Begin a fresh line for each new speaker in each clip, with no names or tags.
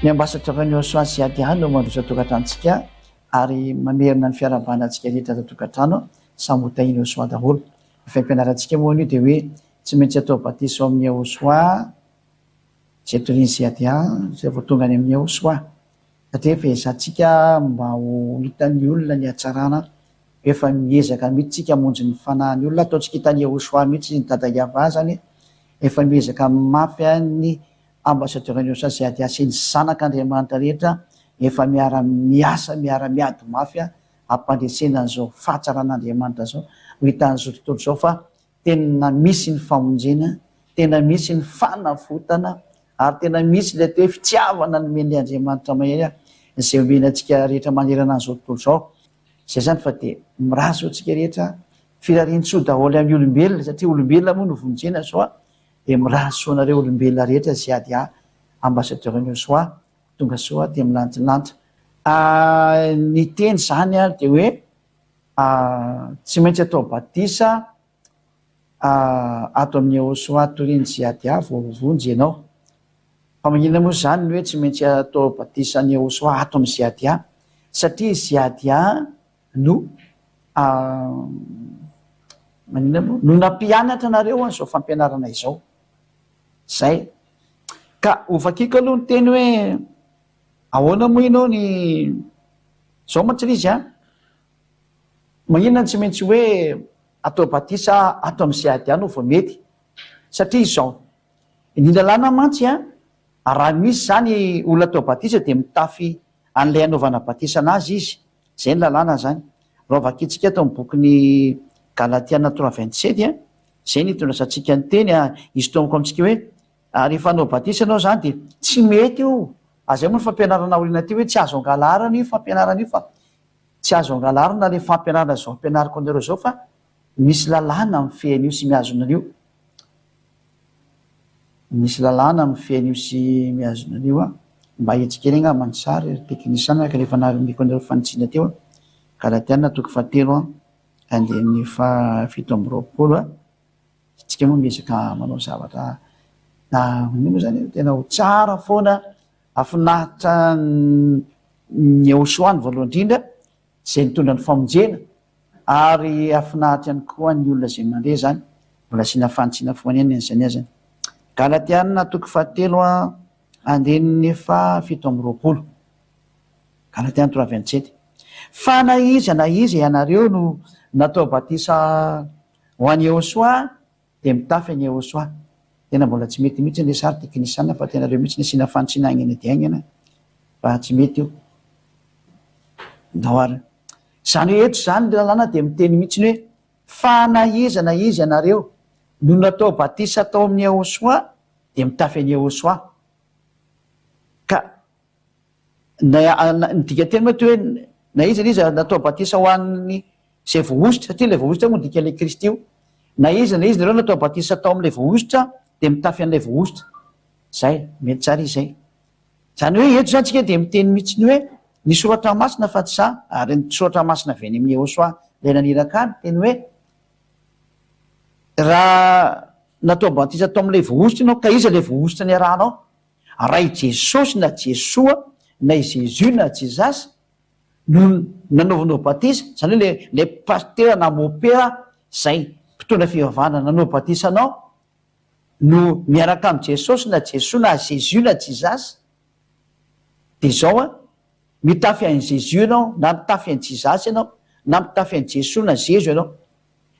Ny Ambasadaoran'ny Osoa sy ADA no mandroso an-tokantranontsika ary mamerina ny fiarahabana antsika rehetra ato an-tokantrano, samy ho tahian'i Osoa daholo. Ny fampianarantsika moa anio dia hoe tsy maintsy atao batisa ao amin'ny Osoa izay torian'ny CADA izay vao tonga any amin'ny Osoa. Satria efa ezahantsika mba ho hitan'ny olona ny hatsarana, efa miezaka mihitsy tsika hamonjy ny fanahin'ny olona, ataontsika hitan'i Yehoshua mihitsy ny Dada Yavah zany, efa miezaka mafy ny ambassadeur ny Yehoshua izay ady sy ny zanak'Andriamanitra rehetra efa miara miasa, miara miady mafy hampandresena an'izao fahatsaran'Andriamanitra izao, ho hitan'izao tontolo izao fa Tena misy ny famonjena, tena misy ny fanavotana, ary tena misy ilay atao hoe fitiavana nomen'ilay Andriamanitra mahery izay omeny antsika rehetra manerana an'izao tontolo izao. Izay izany fa dia mirary soa antsika rehetra, firarian-tsoa daholo amin'ny olombelona, satria olombelona moa no vonjena izao, dia mirary soa anareo olombelona rehetra izay ady ahy, Ambassadeur Niosoa, tonga soa aty amin'ny lantilanitra. Ny teny izany dia hoe. Tsy maintsy atao batisa ato amin'ny Yehosua torian'i Jiadia vao ho vonjy ianao. Fa maninona moa izany ny hoe tsy maintsy atao batisa an'i Yehosua ato amin'ny Jiadia? Satria Jiadia no maninona moa? No nampianatra anareo an'izao fampianarana izao. Izay. Ka hovakiko aloha ny teny hoe ahoana moa ianao ny Zao mantsy ilay izy an! Maninona no tsy maintsy hoe atao batisa ato amin'ny CADA no vao mety? Satria izao, ny lalàna mantsy an, raha misy izany olona atao batisa dia mitafy an'ilay anaovana batisa anazy izy, izay ny lalàna izany. Raha vakintsika ato amin'ny bokin'ny Galatiana 3:27 an, izay no itondrasantsika ny teny an, isintomako amintsika hoe Ary rehefa hanao batisa ianao izany dia tsy mety io, ary izay moa ny fampianarana aoriana aty hoe tsy azo angalarina io fampianarana io fa tsy azo angalarina ilay fampianarana izao ampianariko anareo izao fa misy lalàna mifehy an'io sy mihazona an'io. Misy lalàna mifehy an'io sy mihazona an'io an. Mba ahitsy kely angamba ny sary ry teknisiana araka rehefa nanomeko anareo fanitsiana teo an. Galatiana toko fahatelo an, andininy faha 27 an. Tsika moa miezaka manao zavatra inona moa zany tena ho tsara foana, hahafinaritra ny Yehosoa ny voalohany indrindra izay nitondra ny famonjena ary hahafinaritra ihany koa ny olona izay mandre izany, mbola asiana fanitsiana foana ihany an'izany azany. Galatiana toko fahatelo andininy faha 27. Galatiana 3:27. Fa na iza na iza ianareo no natao batisa Ho an'i Yehosoa dia mitafy an'i Yehosoa. Tena mbola tsy mety mihitsy ilay sary teknisiana fa tena aleo mihitsy ny asiana fanitsiana haingana dia haingana fa tsy mety io. Ndao ary. Izany hoe eto izany ny lalàna dia miteny mihitsy ny hoe fa na iza na iza ianareo no natao batisa tao amin'i Yehosoa dia mitafy an'i Yehosoa. Ka Na, ny dikanteny moa toy hoe na iza na iza natao batisa ho an'ny izay voahosotra, satria ilay voahosotra moa dikan'ilay Kristy io. Na iza na iza nareo natao batisa tao amin'ilay voahosotra dia mitafy an'ilay voahosotra. Izay, mety tsara izy izay. Izany hoe eto izany tsika dia miteny mihitsy ny hoe ny soratra masina fa tsy za, ary ny soratra masina avy any amin'i Yehosua ilay naniraka ahy miteny hoe raha natao batisa tao amin'ilay voahosotra ianao ka iza ilay voahosotra niarahanao? Raha i Jesosy na Jesoa na i Jésus na Jesus no nanaovanao batisa, izany hoe le le pasitera na mopera izay mpitondra fivavahana nanao batisa anao no miaraka amin'i Jesosy na Jesoa na Jésus na Jesus, dia izao an, mitafy an'i Jésus ianao na mitafy an'i Jesus ianao na mitafy an'i Jesoa na Zezo ianao.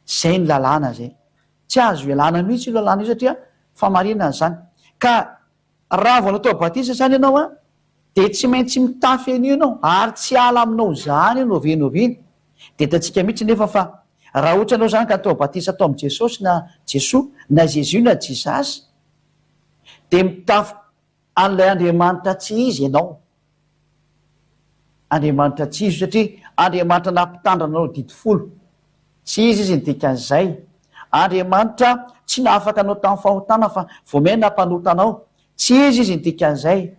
Izay ny lalàna izay. Tsy azo ialana mihitsy io lalàna io satria famarinana izany. Ka raha vao natao batisa izany ianao an, dia tsy maintsy mitafy an'io ianao ary tsy hiala aminao izany io n'oviana n'oviana. Dia hitantsika mihitsy nefa fa raha ohatra ianao izany ka atao batisa tao amin'i Jesosy na Jesoa na Jésus na Jesus dia mitafy An'ilay Andriamanitra tsy izy ianao. Andriamanitra tsy izy io satria Andriamanitra nampitandrina anao didy folo. Tsy izy izy ny dikan'izay. Andriamanitra tsy nahafaka anao tamin'ny fahotana fa vao may nampanota anao. Tsy izy izy ny dikan'izay.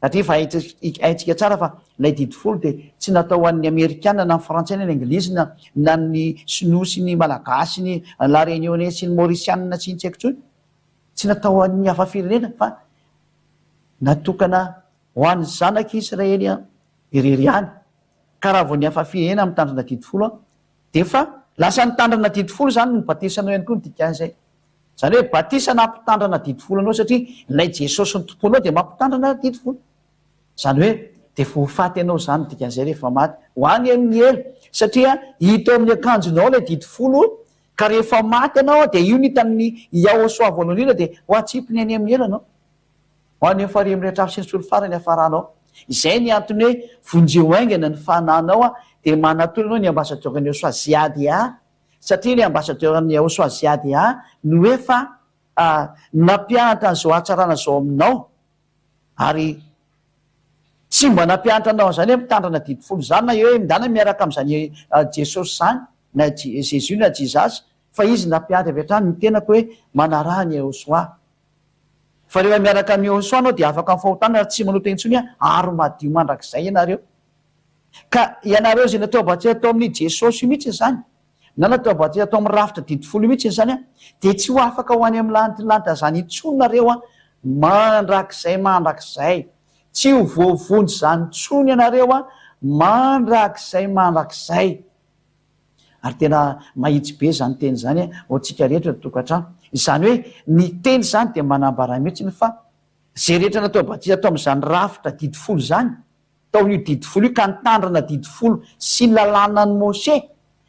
Satria efa haintsika tsara fa ilay didy folo dia tsy natao ho an'ny Amerikana na ny Frantsay na ny Anglisy na na ny Sinoa sy ny Malagasy sy ny La Réunionnais sy ny Maurisiana sy ny tsy haiko intsony. Tsy natao ho an'ny hafa firenena fa natokana ho Ho an'ny zanak'i Israely irery ihany. Ka raha vao ny hafa firenena mitandrina didy folo dia efa lasa nitandrina didy folo izany ny batisanao ihany koa ny dikan'izay. Izany hoe batisa nampitandrana didy folo anao satria ilay Jesosy nitompoanao dia mampitandrina didy folo. Izany hoe dia efa ho faty ianao izany ny dikan'izay rehefa maty. Ho any amin'ny helo satria hita ao amin'ny akanjonao ilay didy folo ka rehefa maty ianao dia io no hitan'ny Yahosoa voalohany indrindra dia ho atsipiny any amin'ny helo ianao. Ho any amin'ny farihy mirehitra afo sy ny solifara ny hafaranao. Izay ny antony hoe vonjeo haingana ny fananao dia manatona anao ny ambasadaoran'i Yahosoa Ziadia satria ilay ambassadeur-n'ny Yahosoa Ziadia no efa nampianatra an'izao hatsarana izao aminao ary tsy mba nampianatra anao an'izany hoe mitandrina didy folo izany na hoe mindana miaraka amin'izany Jesosy izany na Jesus na Jesus fa izy nampianatra avy hatrany ny tenako hoe manaraha ny Yahosoa. Fa rehefa miaraka amin'i Yahosoa anao dia afaka amin'ny fahotana ary tsy manota intsony ary madio mandrakizay ianareo. Ka ianareo izay natao batisa tao amin'i Jesosy io mihitsy izany, na natao batisa tao amin'ny rafitra didy folo io mihitsy izany, dia tsy ho afaka ho any amin'ny lanitry ny lanitra izany intsony nareo an, mandrakizay mandrakizay. Tsy ho voavonjy izany intsony ianareo an, mandrakizay mandrakizay. Ary tena mahitsy be izany teny izany ho antsika rehetra eto tokantrano. Izany hoe ny teny izany dia manambara mihitsy fa izay rehetra natao batisa tao amin'izany rafitra didy folo izany, tao io didy folo io ka nitandrina didy folo sy ny lalànan'i Mose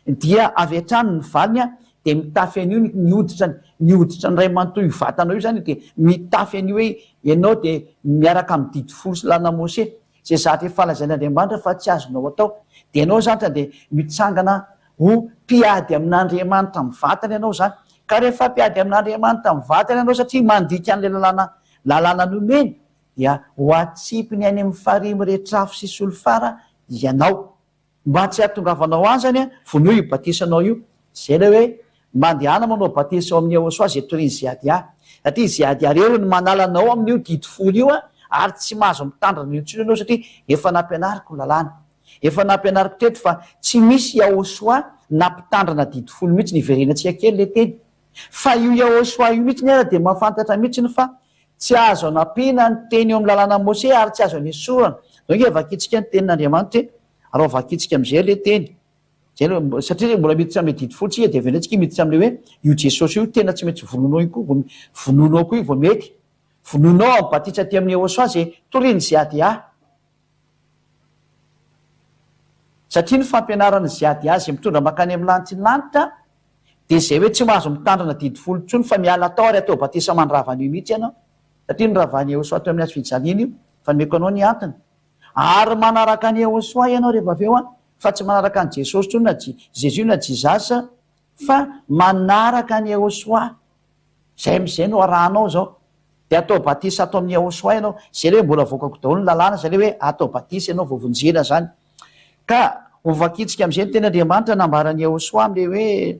dia avy hatrany ny valiny dia mitafy an'io ny hoditra ny hoditra ny ray manontolo io vatanao io zany dia mitafy an'io hoe ianao dia miaraka amin'ny didy folo sy lalàn'i Mose izay zatra efa lazain'Andriamanitra fa tsy azonao atao dia ianao zany dia mitsangana ho mpiady amin'Andriamanitra mivantana ianao zany ka rehefa mpiady amin'Andriamanitra mivantana ianao satria mandika an'ilay lalàna lalàna nomeny dia ho atsipiny any amin'ny farihy miretrafo sy solifara ianao. Mba tsy hahatongavanao any izany, vonoy io batisanao io. Izay ilay hoe, mandehana manao batisa ao amin'i Yehosua izay torian'i Ziadia. Satria Ziadia irery no manala anao amin'io didy folo io, ary tsy mahazo mitandrina an'io intsony ianao satria efa nampianariko ny lalàna. Efa nampianariko teto fa tsy misy Yahosua nampitandrina didy folo mihitsy, niverenantsika kely ilay teny. Fa io Yahosua io mihitsy ara dia mahafantatra mihitsy fa Tsy azo anampiana ny teny eo amin'ny lalànan'i Mose ary tsy azo anesorana. Zao ange vakintsika ny tenin'Andriamanitra e. Ary ao vakintsika amin'izay ilay teny. Zay aloha, satria mbola miditra amin'ilay didy folo tsika dia avy eo indray tsika miditra amin'ilay hoe io Jesosy io tena tsy maintsy vonoinao io koa vao, vonoinao koa io vao mety. Vonoinao amin'ny batisa aty amin'ny Yehosua izay torian'i ZADA. Satria ny fampianaran'i ZADA izay mitondra mankany amin'ny lanitry ny lanitra dia izay hoe tsy mahazo mitandrina didy folo intsony fa miala tao ary atao batisa mandrava an'io mihitsy ianao satria noravan'i Yehosua teo amin'ny hazo fijaliana io fa nomeko anao ny antony ary manaraka an'i Yehosua ianao rehefa avy eo an fa tsy manaraka an'i Jesosy intsony na Jesus na Jesus fa manaraka an'i Yehosua Zay amizay no arahanao zao. De atao batisa ato amin'ny Yahoshuah ianao. Zay le hoe mbola avoakako daholo ny lalàna, zay le hoe atao batisa ianao vao vonjena zany. Ka ho vakintsika amizay ny teny Andriamanitra nambaran'i Yahoshuah amle hoe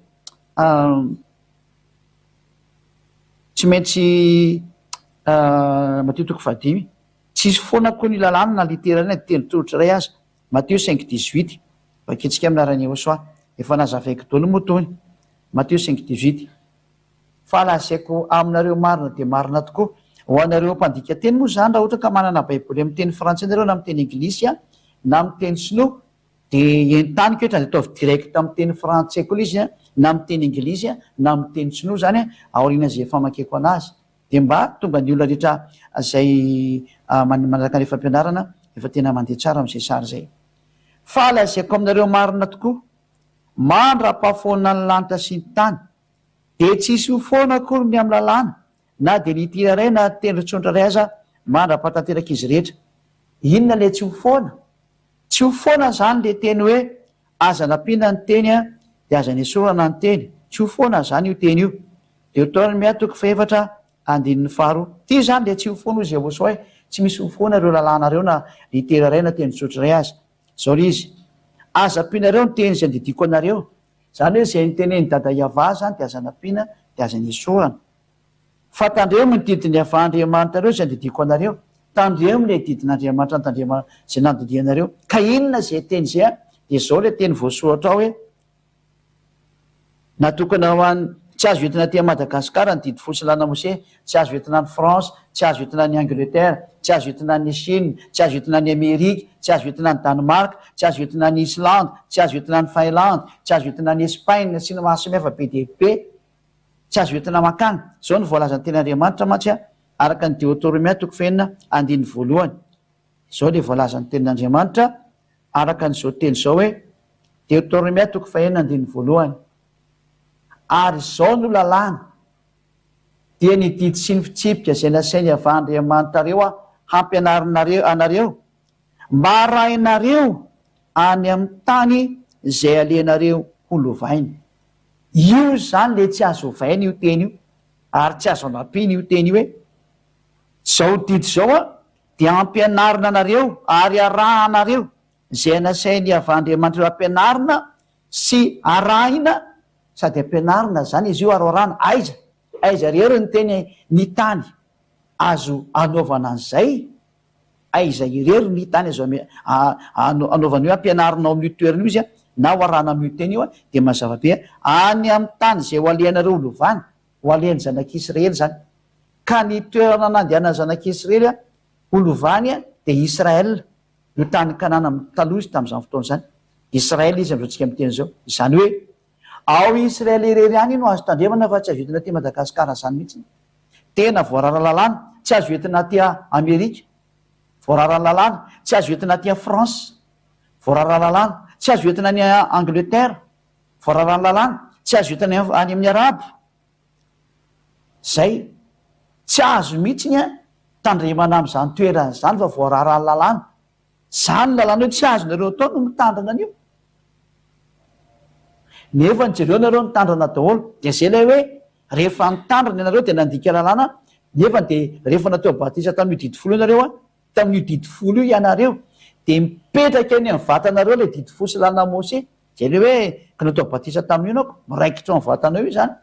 tsy maintsy Matio toko fahadimy. Tsisy foana koa ny lalàna na litera iray na teny tolotra iray aza. Matio cinq dix huit. Vakintsika amin'ny anaran'i Yahoshuah. Efa nazavaiko daholo moa tony. Matio cinq dix huit. Fa lazaiko aminareo marina dia marina tokoa, ho anareo mpandika teny moa izany, raha ohatra ka manana baiboly amin'ny teny frantsay nareo na amin'ny teny anglisy na amin'ny teny sinoa dia entaniko eto dia ataovy direct amin'ny teny frantsay koa ilay izy na amin'ny teny anglisy na amin'ny teny sinoa izany aorian'izay famakiako anazy dia mba tonga ny olona rehetra izay manaraka an'ilay fampianarana efa tena mandeha tsara amin'izay sary izay. Fa lazaiko aminareo marina tokoa, mandra-pahafoana ny lanitra sy ny tany, Dia tsy hisy ho foana akory ny amin'ny lalàna, na dia ny tira iray na tendron-tsondra iray aza, mandra-pahatanterak'izy rehetra. Inona ilay tsy ho foana? Tsy ho foana izany ilay teny hoe, Aza nampiana ny teny dia aza nesorana ny teny. Tsy ho foana izany io teny io. Deoteronomia toko fahefatra andininy faharoa. Ity izany dia tsy ho foana hoy Jehosoa hoe, Tsy misy ho foana ireo lalàna ireo na litera iray na tendron-tsotra iray aza. Izao ilay izy, Aza ampianareo ny teny izay andidiako anareo, Izany hoe izay notenenin'i Dada Yavah izany dia aza nampiana dia aza nesorana. Fa tandremo ny didin'i Yavah Andriamanitrareo izay andidiako anareo. Tandremo ilay didin'Andriamanitra notandremana izay nandidianareo. Ka inona izay teny izay an? Dia izao ilay teny voasoratra ao hoe, Natokana ho an'i. Tsy azo entina aty Madagascar ny didy folo sy lalana Mose, tsy azo entina any France, tsy azo entina any Angleterre, tsy azo entina any Chine, tsy azo entina any Amerika, tsy azo entina any Danemark, tsy azo entina any Islande, tsy azo entina any Finlande, tsy azo entina any Espagne sy ny maro samihafa be dia be. Tsy azo entina mankany. Izao no voalazan'ny tenin'Andriamanitra mantsy araka ny Deotoromia toko fahenina andininy voalohany. Izao ilay voalazan'ny tenin'Andriamanitra araka an'izao teny izao hoe, Deotoromia toko fahenina andininy voalohany. Ary izao no lalàna, dia ny didy sy ny fitsipika izay nasain'i Yavah Andriamanitrareo hampianarinareo anareo, mba harahinareo any amin'ny tany izay alehanareo ho lovaina. Io izany ilay tsy azo ovaina io teny io, ary tsy azo anampiana io teny io hoe, Izao didy izao dia ampianarina anareo ary arahanareo izay nasain'i Yavah Andriamanitrareo ampianarina sy arahina sady ampianarina izany izy io ary arahina. Aiza? Aiza irery ny teny ny tany azo anaovana an'izay? Aiza irery ny tany azo anaovana hoe ampianarina ao amin'io toerana io izy na ho arahina amin'io teny io dia mazava be any amin'ny tany izay ho alehanareo ho lovany, ho alehan'ny zanak'Israely izany. Ka ny toerana nandehanan'ny zanak'Israely ho lovany dia Israël. Io tany Kanana taloha izy tamin'izany fotoana izany. Israel izy amin'izao tsika miteny izao. Izany hoe ao Israel irery ihany no azo tandremana fa tsy azo entina aty Madagascar izany mihitsy. Tena voarara lalàna, tsy azo entina aty Amerika. Voarara lalàna, tsy azo entina aty France. Voarara lalàna, tsy azo entina any Angleterre. Voarara lalàna, tsy azo entina any amin'ny Arabo. Zay. Tsy azo mihitsy ny tandremana amin'izany toerana izany fa voararan'ny lalàna. Izany lalàna hoe tsy azonareo atao no mitandrina an'io. Nefa ny jereo nareo nitandrina daholo. Dia zay ilay hoe rehefa nitandrina ianareo dia nandika lalàna nefa dia rehefa natao batisa tamin'io didy folo io nareo an, tamin'io didy folo io ianareo dia mipetraka eny amin'ny vatanareo ilay didy folo sy lalàna Mose. Zay ilay hoe ka natao batisa tamin'io ianao, miraikitra ao amin'ny vatanao io izany.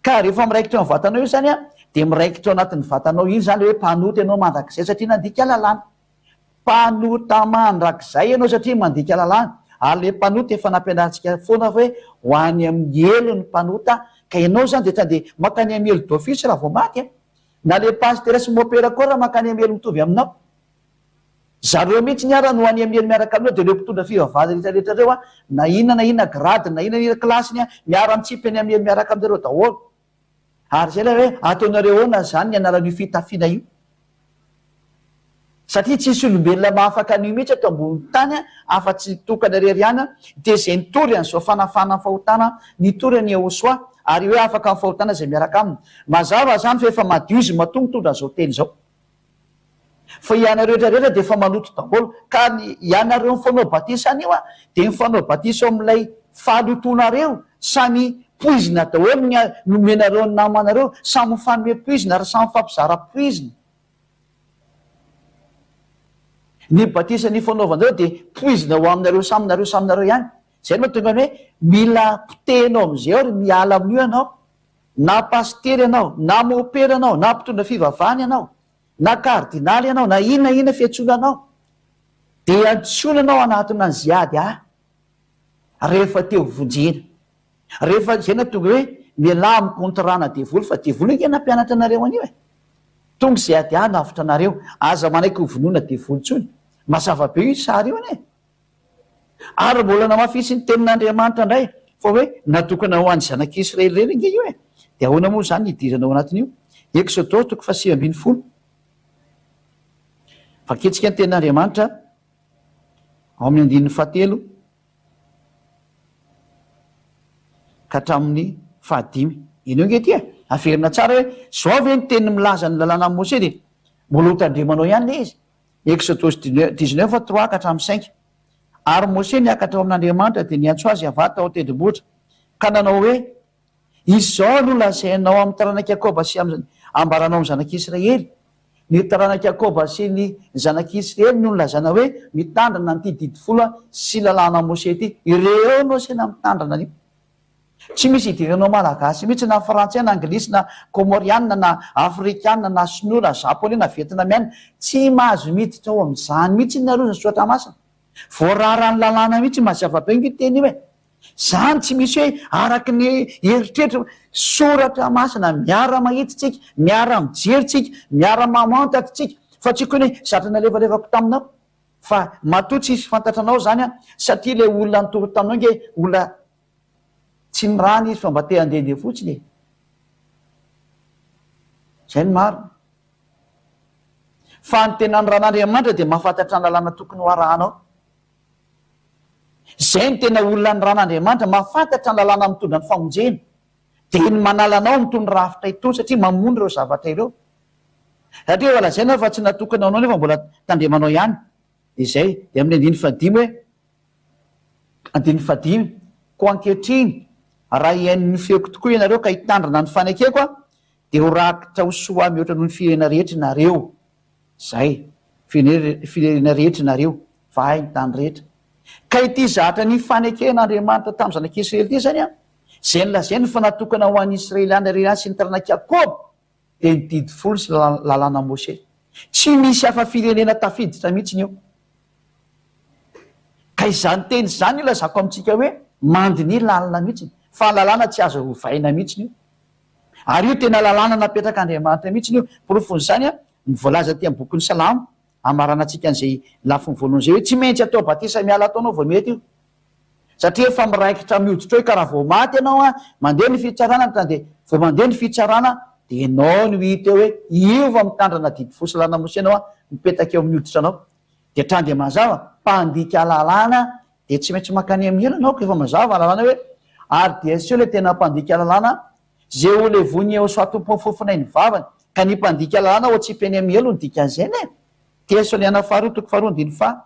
Ka rehefa miraikitra eo amin'ny vatanao io izany an, dia miraikitra ao anatin'ny vatanao iny izany hoe mpanota ianao mandrakizay satria nandika lalàna. Mpanota mandrakizay ianao satria mandika lalàna. Ary ilay mpanota efa nampianarintsika foana hoe ho any amin'ny helo ny mpanota, ka ianao izany dia tsy dia mankany amin'ny helo d'office raha vao maty an. Na ilay pasitera sy mopera koa raha mankany amin'ny helo mitovy aminao. Zareo mihitsy ara no any amiely miaraka aminao dia ireo mpitondra fivavahana rehetra rehetra ireo a, na inona na inona grade na inona na inona classe-ny a, miara mitsipy any amiely miaraka aminareo daholo. Ary izay ilay hoe ataonareo ahoana izany ny anaran'io fitafiana io? Satria tsisy olombelona mahafaka an'io mihitsy eto ambonin'ny tany afa-tsy ny tokana irery ihany dia izay nitory an'izao fanafahana ny fahotana nitory an'i Yehosua ary hoe afaka amin'ny fahotana izay miaraka aminy. Mazava izany fa efa madio izy matoa mitondra an'izao teny izao. Fa ianareo rehetra rehetra dia efa maloto daholo, ka ny ianareo mifanao batisa anio a, dia mifanao batisa ao amin'ilay fahalotoanareo, samy poizina daholo ny nomenareo ny namanareo, samy mifanome poizina ary samy mifampizara poizina. Ny batisa nifanaovanareo dia poizina ho aminareo samy nareo samy nareo ihany. Izay no mahatonga ny hoe mila potehina ao amin'izay ao ry miala amin'io ianao. Na pasitera ianao, na mopera ianao, na mpitondra fivavahana ianao, na kardinaly ianao, na inona inona fiantsoana anao, dia antsoina ianao hanatona an'i Ziady ahy rehefa te ho vonjena. Rehefa, izay no tonga hoe mialà amin'ny contrat-na devoly, fa devoly ange nampianatra anareo an'io e. Tonga Ziady ahy hanavotra anareo, aza manaiky ho vonoina devoly intsony. Mazava be io sary io anie. Ary mbola namafisin'ny tenin'Andriamanitra indray fa hoe natokana ho an'ny zanak'Israely irery ange io e! Dia ahoana moa izany ny hidirana ao anatin'io? Eksodosy toko faha-19. Vakintsika ny tenin'Andriamanitra ao amin'ny andininy fahatelo ka hatramin'ny fahadimy. Henoy ange ity e! Averina tsara hoe izao ve ny teny milaza ny lalànan'i Mosesy dia mbola hotandremanao ihany ilay izy. Eksodosy dix-neuf trois ka hatramin'ny cinq. Ary Mose niakatra ao amin'Andriamanitra dia niantso azy Yavah tao an-tendrombohitra, ka nanao hoe, Izao no lazainao amin'ny taranak'i Jakoba sy amin'ny ambaranao amin'ny zanak'Israely, Ny taranak'i Jakoba sy ny zanak'Israely no nilazana hoe mitandrina an'ity didy folo sy lalàna Mose ity. Ireo no asaina mitandrina an'io. Tsy misy idiranao malagasy mihitsy na frantsay na anglisy na komorianina na afrikana na sinoa na japonais na vietnamiana, tsy mahazo miditra ao amin'izany mihitsy nareo ny soratra masina. Voararan'ny lalàna mihitsy, mazava be ange io teny io e. Zany tsy misy hoe araky ny eritreritra fa soratra masina miara mahitsy tsika, miara mijery tsika, miara mamantatra tsika fa tsy kony hoe zatra nalefalefako taminao fa matoa tsisy fantatranao zany an satria le olona nitory taminao nge olona tsy nirana izy fa mba te handehandeha fotsiny e! Zay ny marina. Fa ny tena niran'Andriamanitra dia mahafantatra ny lalàna tokony ho arahanao. Izay no tena olona niran'Andriamanitra, mahafantatra ny lalàna mitondra ny famonjena. Dia ny manala anao amin'itony rafitra itony satria mamono ireo zavatra ireo. Satria efa lazaina fa tsy natokana ho anao nefa mbola tandremanao ihany. Dia izay. Dia amin'ny andininy fahadimy hoe, andininy fahadimy, Koa ankehitriny, raha hihaino ny feoko tokoa ianareo ka hitandrina ny fanekeko, dia ho rakitra ho soa mihoatra noho ny firenena rehetra ianareo. Izay, firenena rehetra ianareo, fa ahy ny tany rehetra. Ka ity zatra nifaneken'Andriamanitra tamin'ny zanak'Israely ity izany an, izay nolazainy fa natokana ho an'ny Israeliana irery ihany sy ny taranak'i Jakoba, dia ny didy folo sy lalàna Mosesy. Tsy misy hafa firenena tafiditra mihitsy eo. Ka izany teny izany ilazako amintsika hoe mandiniha lalina mihitsy, fa ny lalàna tsy azo ovaina mihitsy io. Ary io tena lalàna napetrak'Andriamanitra mihitsy io. Porofon'izany ny voalaza aty amin'ny bokin'ny Salamo, hamaranantsika an'izay lafiny voalohany izay hoe tsy maintsy atao batisa miala taona vao mety io. Satria efa miraikitra amin'ny hoditrao io ka raha vao maty ianao an, mandeha ny fitsarana ny dia vao mandeha ny fitsarana dia ianao no hita eo hoe io vao mitandrana didy fo sy lalàna Mosesy ianao an, mipetaka eo amin'ny hoditra anao. Dia hatrany dia mazava, mpandika lalàna dia tsy maintsy mankany amin'ny helo ianao ka efa mazava lalàna hoe ary dia aseho ilay tena mpandika lalàna ze ho levon'i Yehosua Tompo fofonay ny vavany ka ny mpandika lalàna ho atsipy any amin'ny helo ny dikan'izay ne Tesaloniana faharoa toko faharoa andininy faha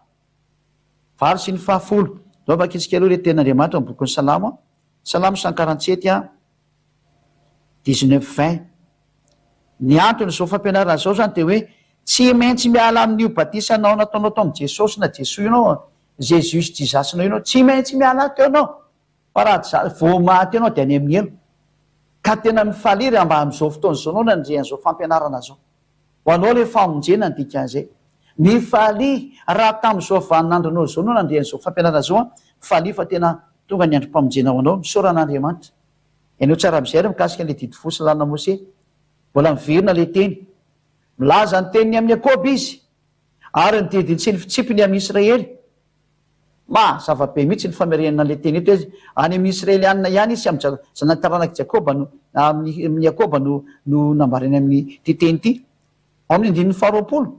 valo sy ny faha folo Ndao vakintsika aloha ilay tenin'Andriamanitra ao amin'ny bokin'ny Salamo Salamo 147 a 19 20 Ny anton'izao fampianarana izao izany dia hoe tsy maintsy miala amin'io batisanao nataonao tao amin'i Jesosy na Jesoa io ianao, Jesus Jesus-nao io ianao, tsy maintsy miala teo ianao fa raha tsy izany vao maty ianao dia any amin'ny helo. Ka tena mifalia raha mba amin'izao fotoana izao ianao nandre an'izao fampianarana izao. Ho anao ilay famonjena ny dikan'izay. Mifalia raha tamin'izao vaninandronao izao ianao nandre an'izao fampianarana izao an, mifalia fa tena tonga ny androm-pamonjena ho anao. Misaora an'Andriamanitra. Ianao tsara amin'izay ary mikasika an'ilay didy fo sy lalana Mose. Mbola miverina ilay teny. Milaza ny teniny amin'i Jakoba izy, ary ny didiny sy ny fitsipiny amin'i Israely. Mazava be mihitsy ny famerenana an'ilay teny eto hoe any amin'ny Israelianina ihany izy sy amin'ny zanak'i taranak'i Jakoba no, amin'ny Jakoba no, no nambarany amin'ity teny ity. Ao amin'ny andininy faharoapolo,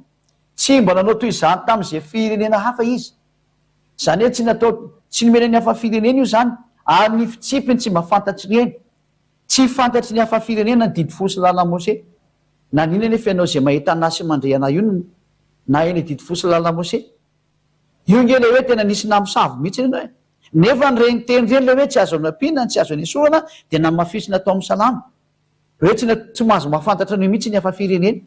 tsy mba nanao toy izany tamin'izay firenena hafa izy. Izany hoe tsy natao, tsy nomena ny hafa firenena io izany, ary ny fitsipiny tsy mba fantatr'ireny. Tsy fantatry ny hafa firenena ny didy folo sy lalàn'i Mosè. Naninona anefa ianao izay mahita anà sy mandre anà io no nahay ny didy folo sy lalàn'i Mosè? Io ange ilay hoe tena nisy namosavy mihitsy ianao e! Nefa ireny teny ireny ilay hoe tsy azo anampiana, tsy azo anesorana dia namafisina tao amin'ny Salamo. Hoe tsy tsy mahazo mahafantatra an'io mihitsy ny hafa firenena.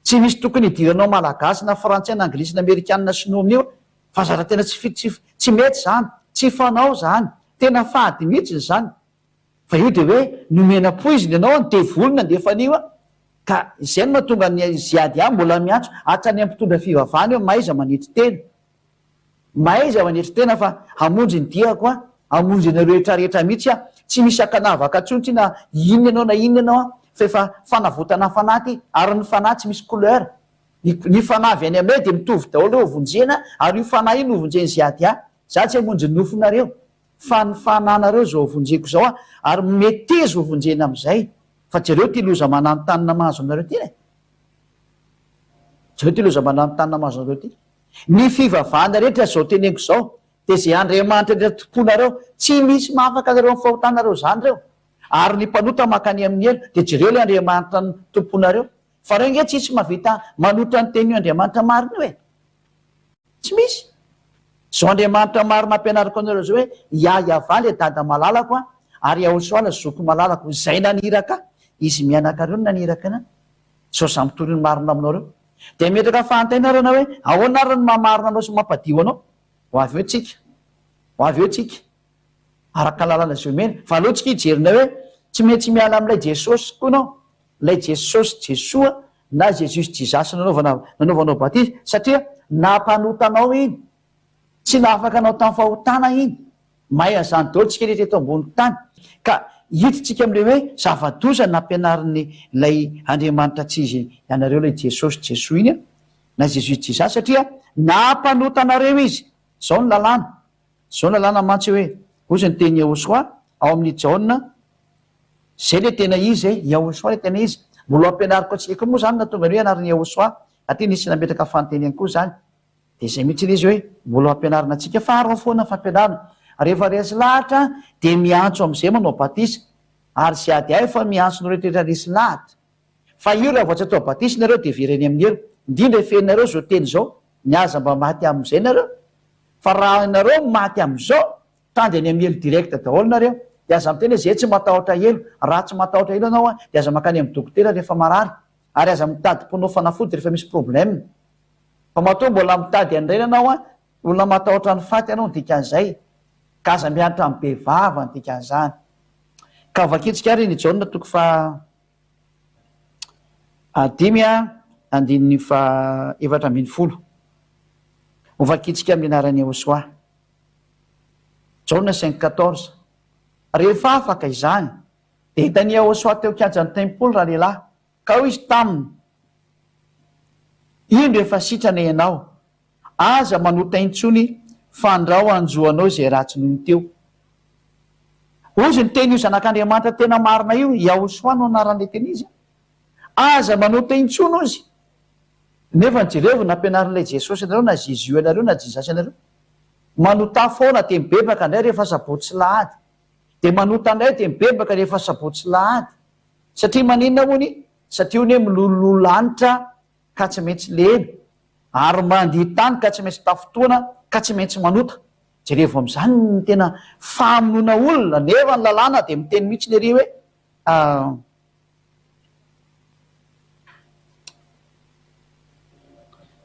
Tsy misy tokony hidiranao malagasy na frantsay na anglisy na amerikana na sinoa amin'io fa zatra tena tsy tsy tsy mety izany, tsy fanao izany, tena fady mihitsy izany. Fa io dia hoe nomena poizina ianao an, devoly nandefa an'io an, ka izay no mahatonga ny ziady mbola miantso hatrany amin'ny mpitondra fivavahana hoe mahaiza manetry tena. Mahaiza manetry tena fa hamonjy ny diako aho, hamonjy anareo rehetra rehetra mihitsy aho, tsy misy ankanavaka intsony ity na inona ianao na inona ianao an, fa efa fanavotana fanahy ity, ary ny fanahy tsy misy couleur, ny ny fanahy avy any aminay dia mitovy daholo ireo vonjena, ary io fanahy io no vonjen'i Ziadia, za tsy hamonjy ny nofonareo, fa ny fananareo izao vonjeko izao aho, ary meteza ho vonjena amin'izay, fa jereo ity loza mananontanona mahazo anareo ity e! Jereo ity loza mananontanona mahazo anareo ity. Ny fivavahana rehetra izao teneniko izao dia izay Andriamanitra rehetra tompoinareo, tsy misy mahafaka anareo amin'ny fahotanareo izany ireo. Ary ny mpanota mankany amin'ny helo, dia jereo ilay Andriamanitra tompoinareo. Fa ireo ange tsisy mahavita manohitra ny tenin'io Andriamanitra marina io e! Tsy misy. Izao Andriamanitra marina ampianariko anareo izao hoe, Yah Yavah ilay dada malalako an, ary Yahoshuah ilay zoky malalako, izay naniraka ahy, izy mianaka ireo no naniraka anah. Izao izaho mitory ny marina aminareo. Dia metraka fahantaina ary ianao hoe, ahoana ary ny maha marina anao sy mampadio anao? Ho avy eo tsika. Ho avy eo tsika. Araka lalana izay omena. Fa aleo tsika hijery indray hoe, tsy maintsy miala amin'ilay Jesosy koa ianao. Ilay Jesosy Jesoa na Jesus Jesus nanaovana nanaovanao batisa. Satria nampanota anao iny. Tsy nahafaka anao tamin'ny fahotana iny. Mahay an'izany daholo tsika rehetra eto ambony tany. Ka hiditsika amin'ilay hoe zava-doza nampianarin'ny ilay Andriamanitra tsy izy ianareo ilay Jesosy Jesoa iny na Jesus Jesus satria nampanota anareo izy. Izao ny lalàna. Izao ny lalàna mantsy hoe, hozy ny tenin'i Yahoshuah ao amin'ny Jaona, izay ilay tena izy e, Yahoshuah ilay tena izy. Mbola ho ampianariko antsika koa moa izany nahatonga ny hoe anaran'i Yahoshuah, satria nisy nametraka fanontaniany koa izany. Dia izay mihitsy ilay izy hoe mbola ho ampianarina antsika fa araho foana ny fampianarana. Rehefa resy lahatra dia miantso amin'izay manao batisa. Ary izay ady ahy fa miantso ny rehetra resy lahatra. Fa io raha vao tsy atao batisa nareo dia very any amin'ny helo. Indrindra efenareo izao teny izao, ny aza mba maty amin'izay nareo. Fa raha nareo maty amin'izao, tandry any amin'ny helo direct daholo nareo. Dia aza miteny hoe zay tsy matahotra helo. Raha tsy matahotra helo ianao dia aza mankany amin'ny dokotera rehefa marary. Ary aza mitady mponao fanafody rehefa misy problème. Fa matoa mbola mitady an'ireny ianao an, olona matahotra ny faty ianao ny dikan'izay. Ka aza miantra amin'ny be vava ny dikan'izany. Ka vakintsika ary ny Jaona toko faha dimy andininy faha 14. Ho vakintsika amin'ny anaran'i Yehosua. Jaona 5 14. Rehefa afaka izany, dia hitan'i Yehosua teo an-kianjan'ny tempoly ralehilahy, Ka hoy izy taminy, Indro efa sitrana ianao, aza manota intsony, fandrao hanjo anao izay ratsy noho ny teo. Hozy ny tenin'io Zanak'Andriamanitra tena marina io, Yahoshua no anaran'ilay tena izy, Aza manota intsony hozy. Nefa jerevo nampianarin'ilay Jesosy anareo na Jésus anareo na Jesus anareo, manotà foana dia mibebaka indray rehefa sabotsy sy lahady, dia manota indray dia mibebaka rehefa sabotsy sy lahady. Satria maninona hono? Satria hono hoe milololoha lanitra ka tsy maintsy lena, ary mandia tany ka tsy maintsy tafintohana ka tsy maintsy manota. Jerevo amin'izany ny tena famonoana olona, nefa ny lalàna dia miteny mihitsy ery hoe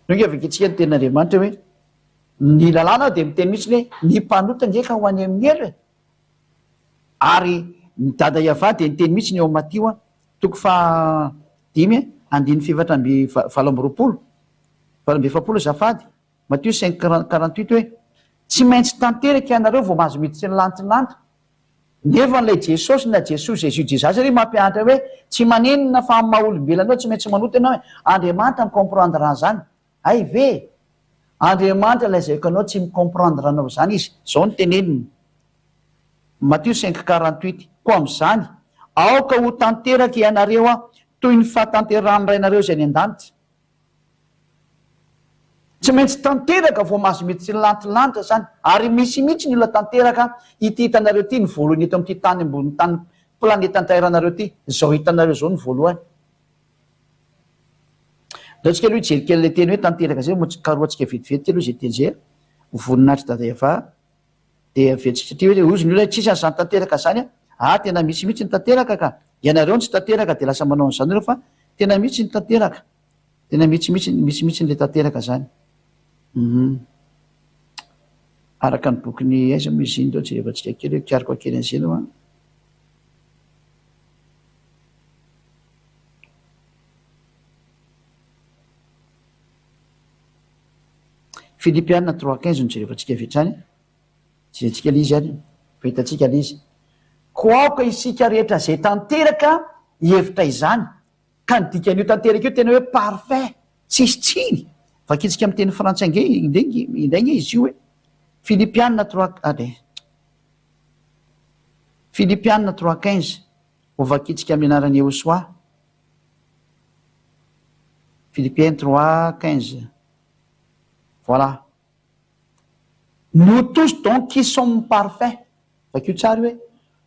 Ndao ange vakintsika ny tenin'Andriamanitra hoe ny lalàna dia miteny mihitsy hoe ny mpanota ange ka ho any amin'ny helo e. Ary ny dada Yavah dia niteny mihitsy ny ao Matio toko faha dimy andininy fahefatra amby 28, 48 azafady, Matio 5 48 hoe, Tsy maintsy tanteraka ianareo vao mahazo miditra ny lanitry ny lanitra. Nefa ilay Jesosy na Jesoa, Jésus, Jesus ery mampianatra hoe tsy maninona fa amin'ny maha olombelona anao tsy maintsy manota ianao e. Andriamanitra mi-comprendre an'izany. Hay ve e! Andriamanitra lazaiko anao tsy mi-comprendre anao izany izy. Izao no teneniny. Matio 5 48, Koa amin'izany, aoka ho tanteraka ianareo toy ny fahatanterahan'ny Rainareo izay any an-danitra. Tsy maintsy tanteraka vao mahazo mitsilantilanitra izany, ary misy mihitsy ny olona tanteraka, ity hitanareo ity ny voalohany eto amin'ity tany ambonin'ny tany planeta antaeranareo ity, izao hitanareo izao ny voalohany. Ndao tsika aloha hijery kely ilay teny hoe tanteraka izay, moa karohantsika vetivety aloha izay teny izay, voninahitry Dada Eva. Dia avetsika satria hoe hozy ny olona hoe tsisy an'izany tanteraka izany an! Ah tena misy mihitsy ny tanteraka ka! Ianareo no tsy tanteraka dia lasa manao an'izany nareo fa tena mihitsy ny tanteraka. Tena mihitsy mihitsy misy mihitsy ilay tanteraka izany. Hum. Araka ny bokin'i aiza moa izy iny ndao jerevantsika kely hoe kiariko kely an'izay aloha an. Filipiana 3:15 no jerevantsika avy hatrany. Jerentsika ilay izy ary, fa hitantsika ilay izy. Koa aoka isika rehetra izay tanteraka hihevitra izany. Ka ny dikan'io tanteraka io tena hoe parfait, tsisy tsiny. Vakintsika amin'ny teny frantsay ange indray ange izy io e. Filipiana trois, allez. Filipiana 3:15, ho vakintsika amin'ny anaran'i Yehosoa. Philippiens 3:15. Voilà. Nous tous donc qui sommes parfaits. Vakio tsara io hoe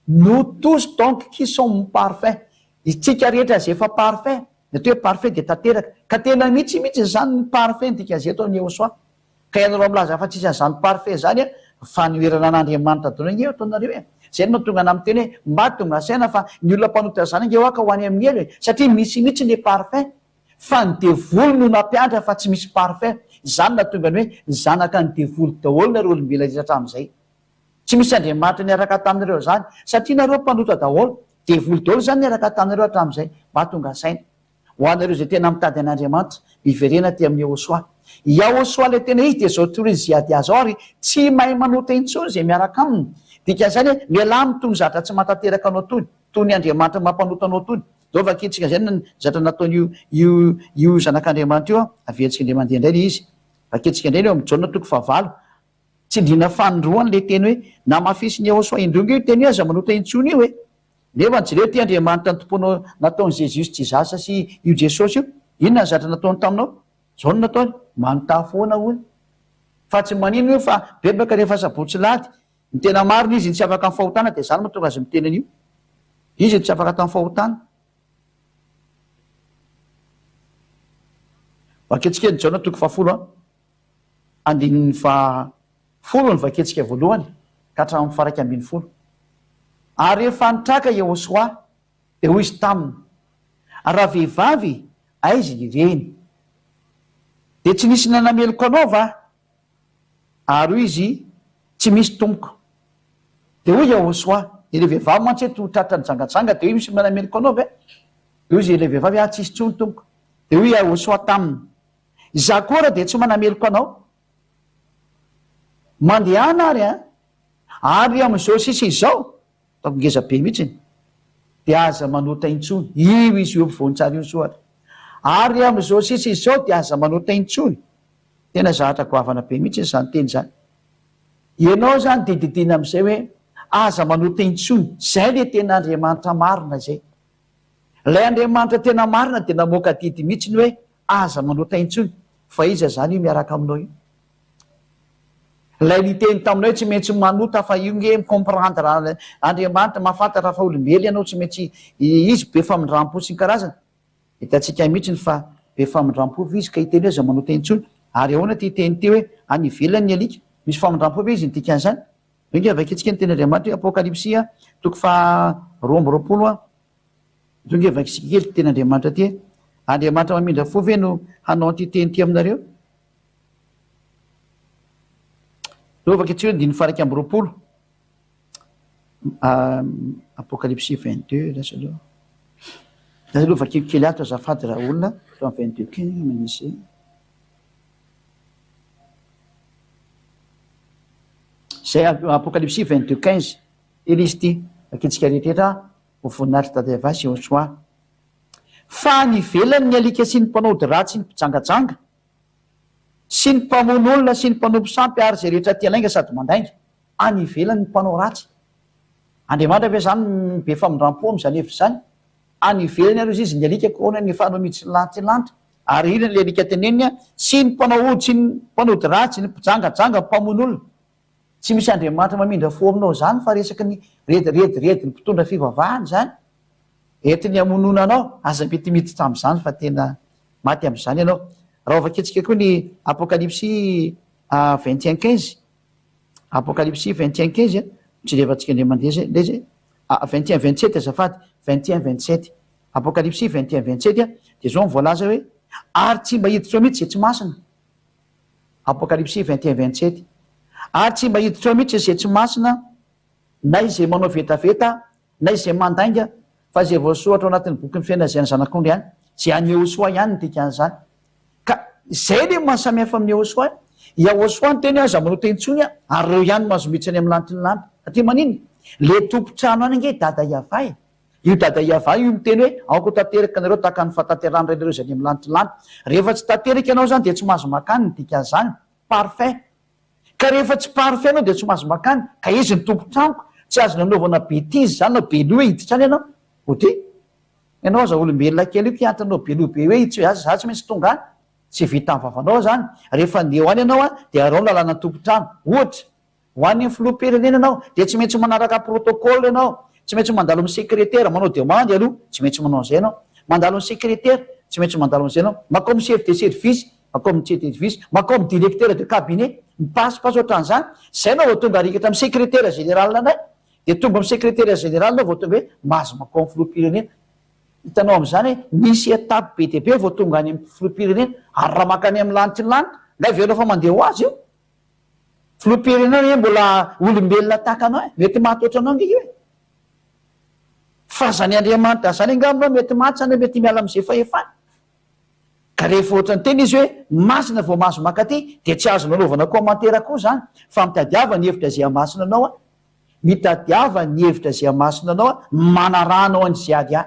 nous tous donc qui sommes parfaits. Isika rehetra izay efa parfait. Ny atao hoe parfait dia tanteraka. Ka tena mihitsy mihitsy izany ny parfait ny dikan'izay eto amin'i Yehosua. Ka ianareo milaza fa tsisy an'izany parfait izany an, fanoherana an'Andriamanitra daholo ange io ataonareo e. Izay no mahatonga anah miteny hoe mba tonga saina fa ny olona mpanota izany ange hoa ka ho any amin'ny helo e. Satria misy mihitsy ny parfait. Fa ny devoly no nampiantra fa tsy misy parfait. Izany no nahatonga ny hoe zanaka ny devoly daholo nareo olombelona rehetra hatramin'izay. Tsy misy Andriamanitra niaraka taminareo izany satria nareo mpanota daholo. Devoly daholo izany niaraka taminareo hatramin'izay. Mba tonga saina. Ho anareo izay tena mitady an'Andriamanitra, miverena aty amin'i Yahoshuah. Yahoshuah ilay tena izy dia izao torin'i Ziadia izao ary tsy mahay manota intsony izay miaraka aminy. Dikan'izany hoe mialà amin'itony zatra tsy mahatanteraka anao itony, toy ny Andriamanitra mampanota anao itony. Zao vakintsika izay ny zatra nataon'io io io zanak'Andriamanitra io an, averintsika indray mandeha indray ilay izy. Vakintsika indray ny eo amin'ny Jaona toko fahavalo. Tsindriana fanindroany ilay teny hoe namafisin'i Yehosua indroa ange io teny hoe aza manota intsony io e. Nefa jereo ity Andriamanitra nitompoanao nataon'i Jesus Jesus sy io Jesosy io, inona ny zatra nataony taminao? Zao no nataony, manontany foana hono. Fa tsy manino io fa bebaka rehefa sabotsy lahady. Ny tena marina izy no tsy afaka amin'ny fahotana dia zany mahatonga azy miteny an'io. Izy no tsy afaka tamin'ny fahotana. Vakintsika ny Jaona toko fahafolo an. Andininy faha folo ny vakintsika voalohany ka hatramin'ny faha 11. Ary rehefa nitraka Yehosua dia hoy izy taminy, Ravehivavy, aiza ireny? Dia tsy nisy nanameloka anao va? Ary hoy izy, Tsy misy, tompoko. Dia hoy Yehosua, Ilay vehivavy mantsy eto tratra nijangajanga, dia hoy misy manameloka anao ve? Dia hoy izy, ilay vehivavy, Ah, tsisy intsony, tompoko. Dia hoy Yehosua taminy, Izaho koa ary dia tsy manameloka anao. Mandehana ary an! Ary amin'izao sisa izao, ataoko ngeza be mihitsy, dia aza manota intsony. Io izy io ampovoan-tsary io ny soratra. Ary amin'izao sisa izao dia aza manota intsony. Tena zavatra goavana be mihitsy izany teny izany. Ianao izany dia didiana amin'izay hoe aza manota intsony. Izay ilay tena Andriamanitra marina izay. Ilay Andriamanitra tena marina dia namoaka didy mihitsy ny hoe aza manota intsony. Fa iza izany io miaraka aminao io? Ilay niteny taminao hoe tsy maintsy manota fa io nge mi-comprendre Andriamanitra mahafantatra fa olombelona ianao tsy maintsy izy be famindrampo sy ny karazany. Hitantsika mihitsy fa be famindrampo ve izy ka hiteny hoe aza manota intsony? Ary ahoana ity teny ity hoe any ivelany ny alika? Misy famindrampo ve izy ny dikan'izany? Ndao ange vakintsika ny tenin'Andriamanitra hoe Apokalypsy toko faha 22 a. Ndao ange vakintsika kely ity tenin'Andriamanitra ity e. Andriamanitra mamindra fo ve no hanao an'ity teny ity aminareo? Ndao vakintsika hoe andininy faha 21. Apokalypsy 22 lasa aloha. Lasa aloha vakiko kely ato azafady raha olona. 22 kely manisy. Zay Apokalypsy 22 15. Ela izy ity. Vakintsika rehetra ho voninahitry Dada Yavah sy Yehosua. Fa any ivelany ny alika sy ny mpanao ody ratsy sy ny mpijangajanga sy ny mpamono olona sy ny mpanompo sampy ary izay rehetra tia lainga sady mandainga. Any ivelany ny mpanao ratsy. Andriamanitra ve zany be famindrampo amin'izany hevitra izany? Any ivelany ary ozy izy ny alika ko ahoana ny efa anao mitsilantilantitra ary inona ilay alika teneniny an? Sy ny mpanao ody sy ny mpanao ody ratsy, ny mpijangajanga, ny mpamono olona. Tsy misy Andriamanitra mamindra fo aminao izany fa resaky ny redirediredy ny mpitondra fivavahana izany entiny hamonoana anao. Aza mety miditra amin'izany fa tena maty amin'izany ianao. Raha hovakintsika koa ny Apokalypsy 21 15. Apokalypsy 21 15 a, jerevantsika indray mandeha zay, ndray zay, ah, 21 27 azafady, 21 27, Apokalypsy 21 27 a, dia zao ny voalaza hoe, ary tsy mba hiditra ao mihitsy izay tsy masina. Apokalypsy 21 27, ary tsy mba hiditra ao mihitsy izay tsy masina, na izay manao vetaveta, na izay mandainga, fa izay voasoratra ao anatin'ny bokin'ny fiainana izay an'ny Zanak'ondry ihany, izay an'i Yehosua ihany ny dikan'izany. Ka izay le maha samy hafa amin'i Yehosua e. Yahosua niteny hoe aza manota intsony a, ary ireo ihany no mahazo miditra any amin'ny lanitry ny lanitra. Satria maninona? Le tompon-trano any ange Dada Yavah e. Io Dada Yavah io miteny hoe aoka ho tanteraka ianareo tahaka ny fahatanterahan'ny Rainareo izay any amin'ny lanitry ny lanitra. Rehefa tsy tanteraka ianao izany dia tsy mahazo makany ny dikan'izany. Parfait. Ka rehefa tsy parfait ianao dia tsy mahazo makany. Ka izy no tompon-tranoko, tsy azony anaovana betise izany na be loha hoe hiditra any ianao. Ok. Ianao aza olombelona kely io ki antonao be loha be hoe tsy za za tsy maintsy tonga any. Tsy vitan'ny vavanao zany. Rehefa andeha ho any ianao an, dia arao ny lalàna tompon-trano. Ohatra, ho any amin'ny filoham-pirenena ianao, dia tsy maintsy manaraka protocole ianao. Tsy maintsy mandalo amin'ny sekretera, manao demande aloha, tsy maintsy manao an'izay ianao. Mandalo amin'ny sekretera, tsy maintsy mandalo amin'izay ianao. Mankao amin'ny chef de service, mankao amin'ny chef de service, mankao amin'ny directeur de cabinet, mipasipasy ohatran'izany. Izay ianao vao tonga arikatra amin'ny secrétaire général indray. Dia tonga amin'ny secrétaire général ianao vao tonga hoe mahazo mankao amin'ny filoham-pirenena. Hitanao amin'izany hoe misy étape be dia be vao tonga any amin'ny filoham-pirenena. Ary raha mankany amin'ny lanitry ny lanitra, ngay ve ianao fa mandeha ho azy io? Filoham-pirenena anie mbola olombelona tahaka anao e! Mety maty ohatranao ange io e! Fa zany Andriamanitra zany angamba mety maty zany mety miala amin'izay fahefany. Ka rehefa ohatran'ny tena izy hoe masina vao mahazo mankaty dia tsy azonao anaovana commentaire koa zany fa mitadiava ny hevitra izay hamasina anao an! Mitadiava ny hevitra izay hamasina anao a, manaraha anao an'i Ziadia.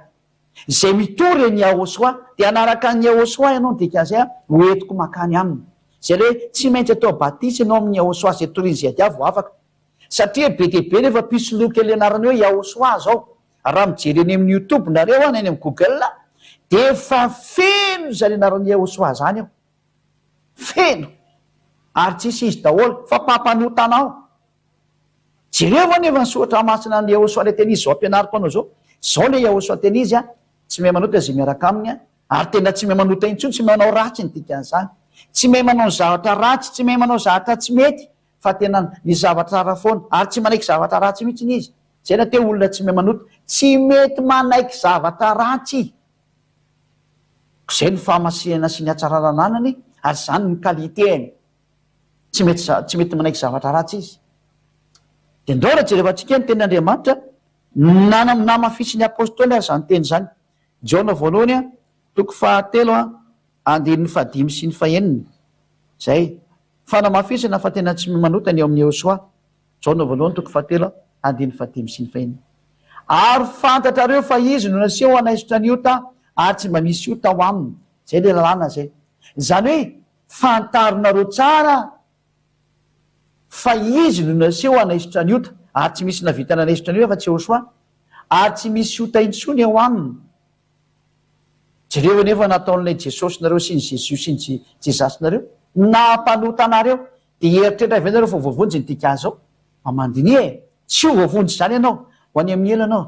Izay mitory an'i Yahoshuah, dia hanaraka an'i Yahoshuah ianao, ny dikan'izay a, ho entiko mankany aminy. Izay ilay hoe tsy maintsy atao batisa ianao amin'i Yahoshuah izay torian'i Ziadia vao afaka. Satria be dia be nefa mpisoloky ilay anarana hoe Yahoshuah izao. Raha mijery eny amin'ny youtube nareo na eny amin'ny google dia efa feno izany anaran'i Yahoshuah izany ao. Feno! Ary tsisy izy daholo fa mpampanota anao. Jereo anefa ny soratra masina an'i Yahoshuah ilay tena izy izao ampianariko anao izao. Izao ilay Yahoshuah tena izy an, tsy mahay manota izay miaraka aminy an, ary tena tsy mahay manota intsony, tsy mahay manao ratsy ny dikan'izany. Tsy mahay manao ny zavatra ratsy, tsy mahay manao zavatra tsy mety fa tena ny zavatra tsara foana, ary tsy manaiky zavatra ratsy mihitsy izy. Izay na te olona tsy mahay manota, tsy mety manaiky zavatra ratsy. Izay no fahamasinana sy ny hatsarana ananany ary izany ny qualité-ny. Tsy mety tsy mety manaiky zavatra ratsy izy. Dia ndao raha jerevantsika ny tenin'Andriamanitra, namafisin'ny apostoly ary izany teny izany. Jaona voalohany, toko fahatelo, andininy fahadimy sy ny fahenina. Izay. Fanamafisana fa tena tsy manota ny ao amin'i Yehosua. Jaona voalohany toko fahatelo andininy fahadimy sy ny fahenina. Ary fantatrareo fa Izy no naseho hanaisotra ny ota ary tsy mba misy ota ao aminy. Izay ilay lalàna izay. Izany hoe fantaronareo tsara fa Izy no naseho hanaisotra ny ota ary tsy misy nahavita nanaisotra ny ota afa-tsy Yehosua. Ary tsy misy ota intsony ao aminy. Jereo anefa nataon'ilay Jesosy-nareo sy ny Jesus sy ny Jesus-nareo, naha-mpanota anareo, dia hieritreritra ve nareo fa voavonjy ny dikan'izao? Mba mandiniha e! Tsy ho voavonjy izany ianao, ho any amin'ny helo ianao,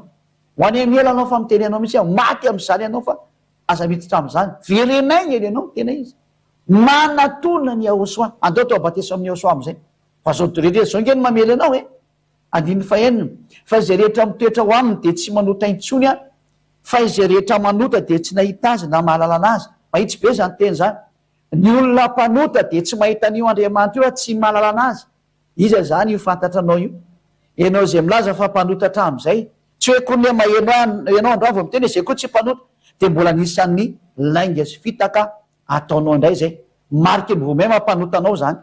ho any amin'ny helo ianao fa miteny anao mihitsy aho, maty amin'izany ianao fa aza miditra amin'izany, verenay ny helo ianao, tena izy. Manatona an'i Yahoshuah, andao atao batisa amin'i Yahoshuah amin'izay, fa zao rehetra izao ange no mamely anao e! Andininy fahenina, Fa izay rehetra mitoetra ao aminy dia tsy manota intsony an, fa izay rehetra manota dia tsy nahita azy na mahalala anazy. Mahitsy be izany teny izany. Ny olona mpanota dia tsy mahita an'io Andriamanitra io ary tsy mahalala anazy. Iza izany io fantatranao io? Ianao izay milaza fa mpanota hatramin'izay. Tsy hoe koa maheno ahy ianao androany vao miteny hoe izay koa tsy mpanota. Dia mbola anisan'ny lainga sy fitaka ataonao indray izay. Mariky ny vous-même mpanota anao izany.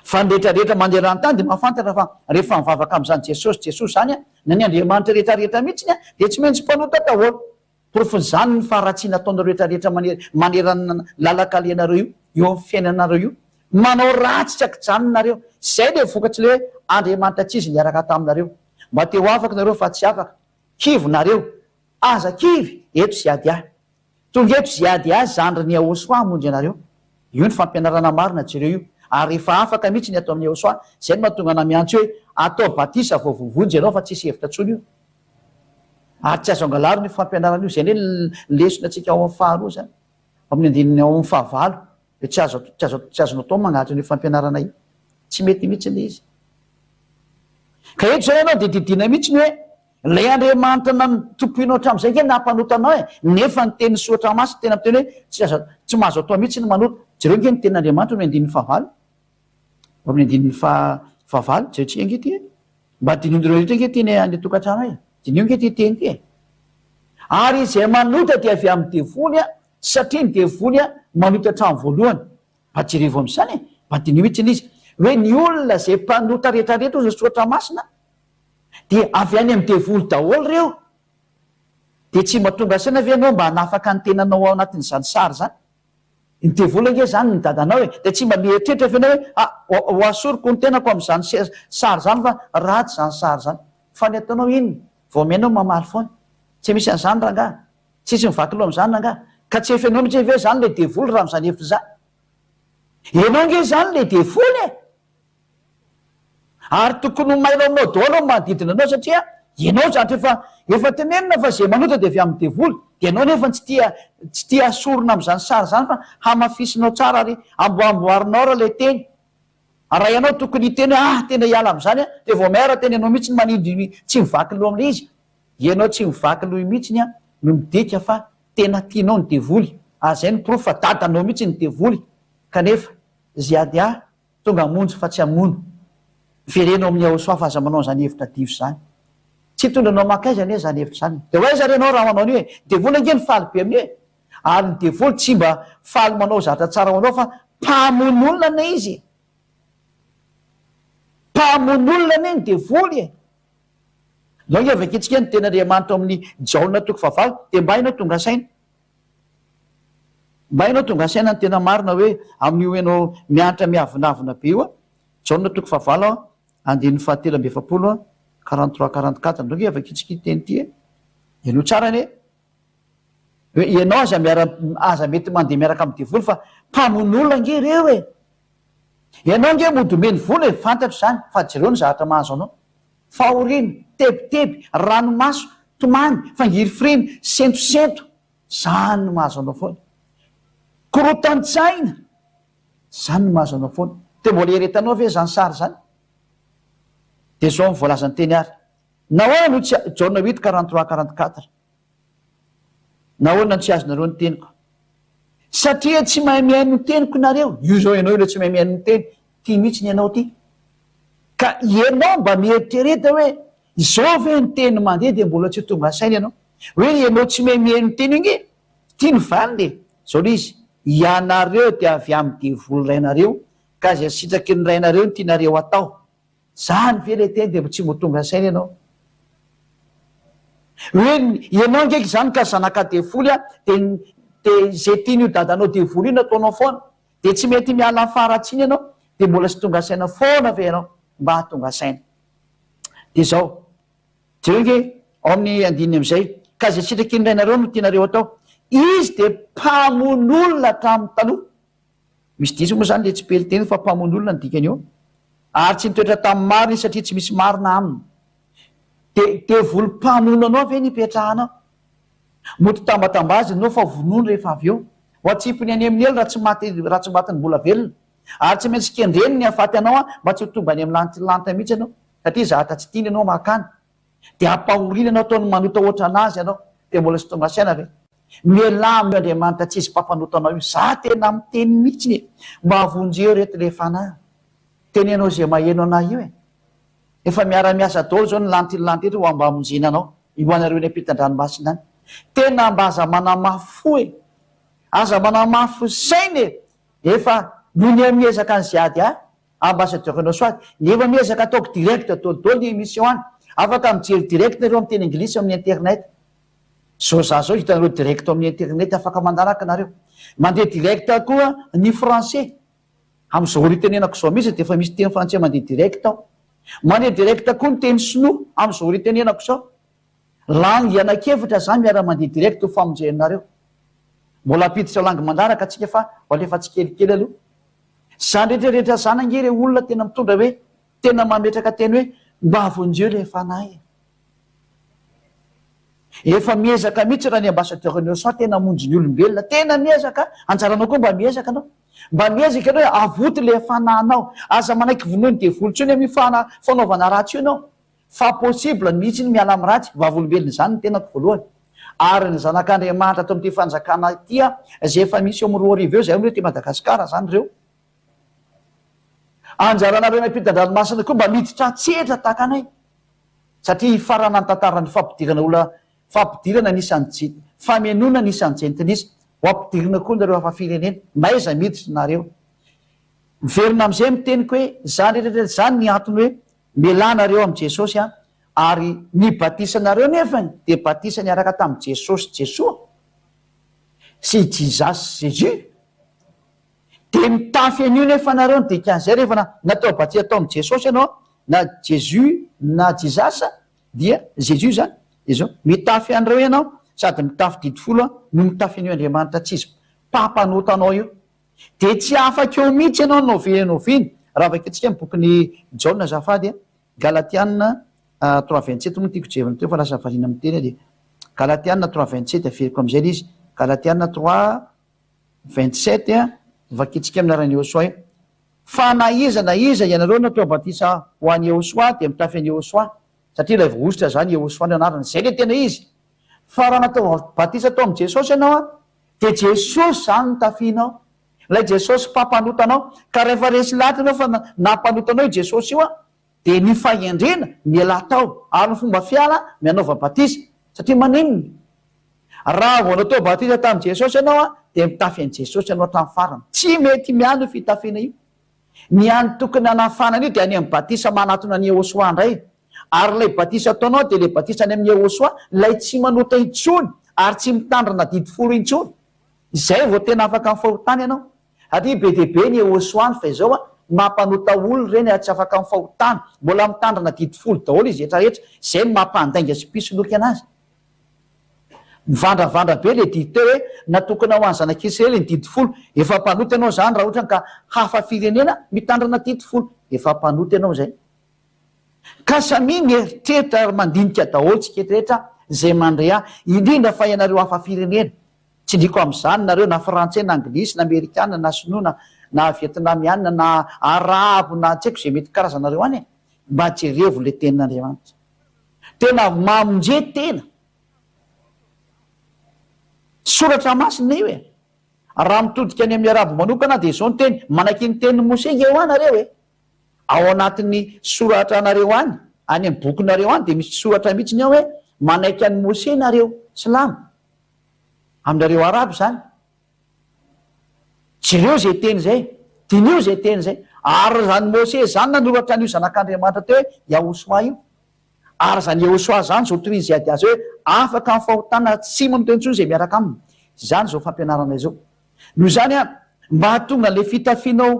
Fa ny rehetra rehetra maneran-tany dia mahafantatra fa rehefa mivavaka amin'izany Jesosy Jesosy izany na ny Andriamanitra rehetra rehetra mihitsiny dia tsy maintsy mpanota daholo. Porofon'izany ny faharatsiana ataonareo rehetra rehetra manerana ny lalan-kalehanareo io, eo amin'ny fiainanareo io. Manao ratsy tsy an-kijanona nareo. Izay ilay vokatr'ilay hoe Andriamanitra tsy izy niaraka taminareo. Mba te ho afaka nareo fa tsy afaka. Kivy nareo. Aza kivy, eto sy ady ahy. Tonga eto ziady ahy zandrin'i Yahoshuah hamonjy anareo. Io ny fampianarana marina jereo io. Ary efa afaka mihitsy ny ato amin'i Yahoshuah. Izay no mahatonga anah miantso hoe atao batisa vao voavonjy ianao fa tsisy hevitra tsony io. Ary tsy azo angalarina io fampianarana io. Izay anie ny lesona tsika ao amin'ny faharoa izany. Ao amin'ny andininy ao amin'ny fahavalo. Dia tsy azo tsy azo tsy azonao atao ny mangalatra an'io fampianarana io. Tsy mety mihitsy ilay izy. Ka eto izany ianao dia didiana mihitsy ny hoe Ilay Andriamanitra nanompoinao hatramin'izay ange nampanota anao e! Nefa ny tenin'ny Soratra Masina tena miteny hoe tsy azo tsy mahazo atao mihitsy ny manota. Jereo ange ny tenin'Andriamanitra ao amin'ny andininy fahavalo. Ao amin'ny andininy faha fahavalo, jerentsika ange ity e! Mba dinihinareo rehetra ange ity any any an-tokantrano e! Diniho ange ity teny ity e! Ary izay manota dia avy amin'ny devoly a, satria ny devoly a manota hatramin'ny voalohany. Mba jerevo amin'izany e! Mba diniho mihitsy ilay izy. Hoe ny olona izay mpanota rehetra rehetra hoy ny Soratra Masina, Dia avy any amin'ny devoly daholo ireo. Dia tsy mba tonga saina ve ianao mba hanafaka ny tenanao ao anatin'izany sary izany? Ny devoly ange izany ny dadanao e! Dia tsy mba mieritreritra ve ianao hoe ah, ho asoriko ny tenako amin'izany sary izany fa ratsy izany sary izany. Fa ny ataonao inona? Vao mihaino mamaly foana. Tsy misy an'izany rangahy. Tsisy mivaky loha amin'izany rangahy. Ka tsy efa ianao mihitsy ve izany ilay devoly raha amin'izany hevitra izany? Ianao ange izany ilay devoly e! Ary tokony ho mailo aminao daholo ny manodidina anao satria ianao zatra efa efa tenenina fa izay manota dia avy amin'ny devoly dia ianao nefa tsy tia tsy tia asorina amin'izany sary izany fa hamafisinao tsara ary amboamboarinao ra ilay teny. Raha ianao tokony hiteny hoe ah tena hiala amin'izany aho dia vao miara tena ianao mihitsy no manindry tsy mivaky loha amin'ilay izy. Ianao tsy mivaky loha mihitsiny an no midika fa tena tianao ny devoly ary izay no porofo fa dadanao mihitsy ny devoly kanefa ziadia Tonga hamonjy fa tsy hamono. Miverena ao amin'i Yahoshuah fa aza manao an'izany hevitra diso izany. Tsy hitondra anao mankaiza anie izany hevitra izany. Dia ho aiza ary ianao raha manao an'io e? Ny devoly ange no faly be amin'io e! Ary ny devoly tsy mba faly manao zavatra tsara ho anao fa mpamono olona anie izy e! Mpamono olona anie ny devoly e! Ndao ange vakintsika ny tenin'Andriamanitra ao amin'ny Jaona toko fahavalo dia mba ianao tonga saina. Mba ianao tonga saina ny tena marina hoe amin'io ianao mianatra miavonavona be io a! Jaona toko fahavalo andininy fahatelo amby efapolo a, 43 44 Ndao ange vakintsika ity teny ity e! Henoy tsara anie. Hoe ianao aza miara aza mety mandeha miaraka amin'ny devoly fa mpamono olona ange ireo e! Ianao ange mody omeny vola e, fantatro izany fa jereo ny zavatra mahazo anao. Fahoriana, tebiteby, ranomaso, tomany, fangirifiriana, sentosento, izany no mahazo anao foana. Korotan-tsaina, izany no mahazo anao foana. Dia mbola eretanao ve izany sary izany? Dia izao ny voalazan'ny teny ary. Nahoana no tsy, Jaona huit, 43, 44. Nahoana no tsy azonareo ny teniko? Satria tsy mahay mihaino ny teniko nareo. Io zao ianao ilay tsy mahay mihaino ny teny. Ty mihitsy ny anao ty. Ka ianao mba mieritrereta hoe izao ve ny teny mandeha dia mbola tsy tonga saina ianao. Hoe ianao tsy mahay mihaino ny teny io nge. Ty ny valiny e. Zao ilay izy. Ianareo dia avy amin'ny devoly rainareo ka izay sitraky ny rainareo no tianareo atao. Zany ve le teny de tsy mbo tonga saina ianao? Hoe ianao nge zany ka zanaka devoly a, de de ze tian'io dadanao devoly io no ataonao foana, de tsy mety miala am faharatsiana ianao, de mbola tsy tonga saina foana ve ianao? Mba hahatonga saina. De zao, jereo nge ao amin'ny andininy amizay, ka ze sitraky ny rainareo no tianareo atao, izy de mpamono olona hatramin'ny taloha, Misy diso moa izany le tsipeliteny fa mpamono olona ny dikany eo. Ary tsy nitoetra tamin'ny marina izy satria tsy misy marina aminy. De devoly mpamono anao ve ny ipetrahanao? Mody tambatambaziny enao fa vonoiny rehefa avy eo. Ho atsipiny any amin'ny helo raha tsy maty raha tsy matin'ny mbola velona. Ary tsy maintsy kendreny ny hahafaty anao mba tsy ho tonga any amin'ny lantilanty mihitsy ianao satria zahatra tsy tiany ianao makany. Dia ampahoriana ianao ataony manota ohatran'azy ianao. Dia mbola tsy tonga saina ve? Mialà amin'io Andriamanitra tsy izy mpampanota anao io. Za tena miteny mihitsiny e! Mba vonjeo reto le fanahy. Teneno ze maheno anah io e! Efa miara miasa daholo zao ny lantilanty eto ho mba hamonjena anao. Io anareo eny ampitan-dranomasina any. Tena mba aza manamafy fo e! Aza manamafy saina e! Efa nonia miezaka ny ziady ahy. Ambassadeur anao soit nefa miezaka ataoko direct daholo daholo ny émission any. Afaka mijery direct nareo amin'ny teny anglisy amin'ny internet. Zao za zao hitanareo direct ao amin'ny internet afaka manaraka nareo. Mandeha direct koa ny français. Amin'izao ora itenenako izao mihitsy dia efa misy teny frantsay mandeha direct ao. Mandeha direct koa ny teny sinoa amin'izao ora itenenako izao. Langue anankiefatra zany miara mandeha direct ho famonjenareo. Mbola hampiditra langue manaraka tsika fa ho alefa tsikelikely aloha. Zany rehetra rehetra zany ange re olona tena mitondra hoe tena mametraka teny hoe mba vonjeo le fanahy e. Efa miezaka mihitsy raha ny ambassadeur Innocent tena hamonjy ny olombelona, tena miezaka, anjaranao koa mba miezaka anao, mba miezaka ianao hoe avoty le fanahinao, aza manaiky vonoin'ny devoly intsony amin'io fana fanaovana ratsy io ianao, fa possible mihitsy ny miala amin'ny ratsy, vavolombelon'izany ny tenako voalohany, ary ny zanak'Andriamanitra ato amin'ity fanjakana ity izay efa misy eo amin'ny 2000 eo izay hono ety Madagasikara izany ireo, anjaranareo any ampitan-dranomasina koa mba miditra an-tsehatra tahaka anay. Satria hifarana ny tantaran'ny fampidirana olona fampidirana ny isan'ny je famenoana ny isan'ny jentilisa. Ho ampidirina koa nareo hafa firenena. N'aiza miditra nareo. Miverina amin'izay ny teniko hoe izany rehetra rehetra izany ny antony hoe mialà nareo amin'i Jesosy an, ary ny batisanareo nefany dia batisa niaraka tamin'i Jesosy Jesoa sy Jesus Jésus. Dia mitafy an'io nefa nareo ny dikan'izay rehefa na natao batisa tao amin'i Jesosy ianao na Jesus na Jesus dia Jesus zany dia zao mitafy an'ireo ianao sady mitafy didy folo no mitafy an'io Andriamanitra tsy izy mpampanota anao io dia tsy afaka eo mihitsy ianao na oviana na oviana raha vakintsika ny bokin'i Jaona azafady a Galatiana 3:27 moa tiako jerena teo fa lasa variana miteny aho dia Galatiana 3:27 averiko amin'izay ilay izy Galatiana 3 27 a, vakintsika amin'ny anaran'i Yehosua io. Fa na iza na iza ianareo natao batisa ho an'i Yehosua dia mitafy an'i Yehosua, satria ilay voahosotra izany Yehosua no anarany, izay ilay tena izy. Fa raha natao batisa tao amin'i Jesosy ianao a, dia Jesosy izany no tafianao, ilay Jesosy mpampanota anao. Ka rehefa resy lahatra ianao fa nampanota anao io Jesosy io a, Dia ny fahendrena, mialà tao. Ary ny fomba fiala, mianaova batisa. Satria maninona? Raha vao natao batisa tamin'i Jesosy ianao, dia mitafy an'i Jesosy ianao hatramin'ny farany. Tsy mety miala io fitafiana io. Ny any tokony hanafana an'io dia any amin'ny batisa manatona an'i Yehosua indray. Ary ilay batisa ataonao dia ilay batisa any amin'i Yehosua, ilay tsy manota intsony ary tsy mitandrina didy folo intsony. Izay vao tena afaka amin'ny fahotana ianao. Satria be dia be ny Yehosua-ny fa izao an, mampanota olona ireny ary tsy afaka amin'ny fahotana. Mbola mitandrina didy folo daholo izy rehetra rehetra. Izay no mampandainga sy mpisoloky anazy. Mivandravandra be le didy teo hoe natokana ho an'ny zanak'Israely ny didy folo. Efa mpanota ianao izany raha ohatra ka hafa firenena mitandrina didy folo. Efa mpanota ianao izay. Ka samia mieritreritra ary mandinika daholo tsika eto rehetra izay mandre ahy, indrindra fa ianareo hafa firenena. Tsindriako amin'izany nareo na frantsay na anglisy na amerikana na sinoa na na vietnamiana na arabo na tsy haiko izay mety karazanareo any e! Mba jerevo le tenin'Andriamanitra. Tena mamonje tena. Soratra masina io e. Raha mitodika any amin'ny arabo manokana dia izao ny teny, manaiky ny tenin'i Moshe nge hoa nareo e. Ao anatin'ny soratra anareo any, any amin'ny bokinareo any dia misy soratra mihitsy ny ao hoe manaiky an'i Moshe nareo silamo. Aminareo arabo izany. Jereo izay teny izay, diniho izay teny izay. Ary izany Moshe izany nanoratra an'io zanak'Andriamanitra teo hoe Yahoshua io. Ary izany Yehosua izany izao tohin'izay ady azy hoe afaka amin'ny fahotana tsy manota intsony izay miaraka aminy. Izany izao fampianarana izao. Noho izany an, mba hahatonga an'ilay fitafianao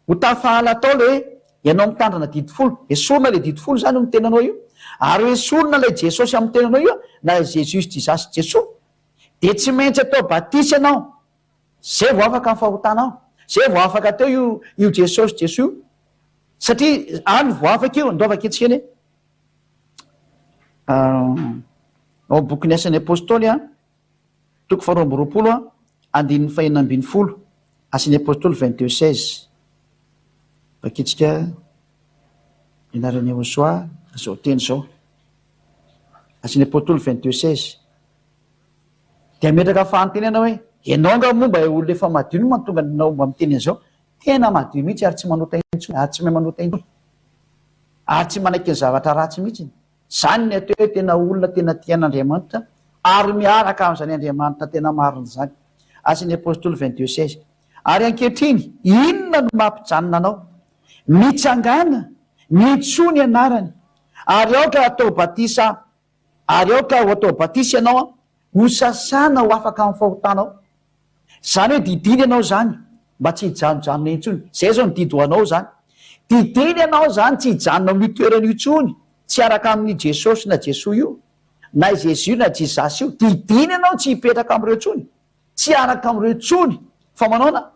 ho tafahala atao ilay hoe ianao mitandrina didy folo. Esorina ilay didy folo izany eo amin'ny tenanao io. Ary ho esorina ilay Jesosy amin'ny tenanao io, na Jesus Jesus Jesoa. Dia tsy maintsy atao batisa ianao. Izay vao afaka ny fahotanao. Izay vao afaka teo io io Jesosy Jesoa io. Satria any vao afaka io, ndao vakintsika anie. Ao bokin'ny Asan'ny Apostoly a, toko faharoa amby roapolo a, andininy fahenina ambin'ny folo, Asan'ny Apostoly 22 16. Vakintsika ny anaran'i Yehosua izao teny izao. Asan'ny Apostoly 22 16. Dia hametraka fanontaniana hoe, ianao angaha moa mba olona efa madio no mahatonga anao mba miteny an'izao? Tena madio mihitsy ary tsy manota intsony ary tsy mahay manota intsony ary tsy manaiky ny zavatra ratsy mihitsy. Izany ny atao hoe tena olona tena tia an'Andriamanitra ary miaraka amin'izany Andriamanitra tena marina izany. Asan'ny Apostoly 22 16. Ary ankehitriny, inona no mampijanona anao? Mitsangàna, miantsoa ny anarany, ary aoka hatao batisa Ary aoka ho atao batisa ianao ho sasana ho afaka amin'ny fahotanao. Izany hoe didiana ianao izany mba tsy hijanojanona intsony. Izay izao ny didy ho anao izany. Didiana ianao izany tsy hijanona amin'io toerana io intsony, tsy hiaraka amin'i Jesosy na Jesoa io, na i Jésus na Jesus io. Didiana ianao tsy hipetraka amin'ireo intsony, tsy hiaraka amin'ireo intsony. Fa manaona?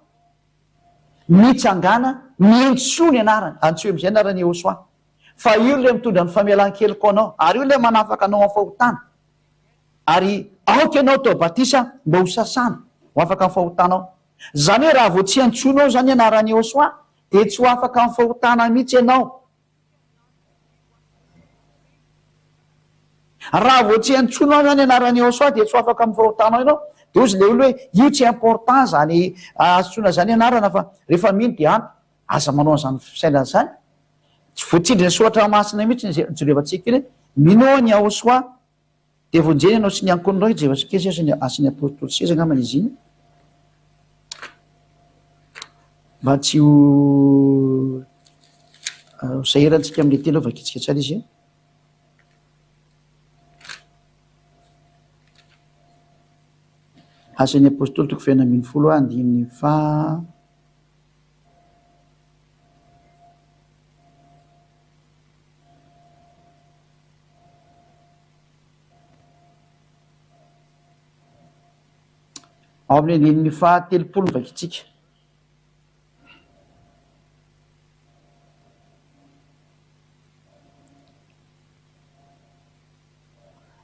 Mitsangàna, miantsoa ny anarany. Antsoy amin'izay anaran'i Yehosua. Fa io ilay mitondra ny famelan-keloka ho anao, ary io ilay manafaka anao amin'ny fahotana. Ary aoka ianao atao batisa mba ho sasana, ho afaka amin'ny fahotanao. Izany hoe raha vao tsy antsoinao izany anaran'i Yehosua, dia tsy ho afaka amin'ny fahotana mihitsy ianao. Raha vao tsy antsoinao izany anaran'i Yehosua, dia tsy ho afaka amin'ny fahotanao ianao. Dia hozy ilay olona hoe, io tsy important izany antsoina izany anarana fa rehefa mino dia ampy. Aza manao an'izany fisainana izany. Tsy voatsindrin'ny soratra masina mihitsy ny jerevantsika iny hoe, minoa an'i Yahoshuah dia vonjena ianao sy ny ankohonanao, jerevantsika kely sisa ny asan'ny apostoly seza angamba izy iny. Mba tsy ho sahirantsika amin'ilay teny aloha vakintsika tsara izy. Asan'ny apostoly toko fahenina ambinifolo andininy faha Ao amin'ny andininy fahatelopolo no vakintsika.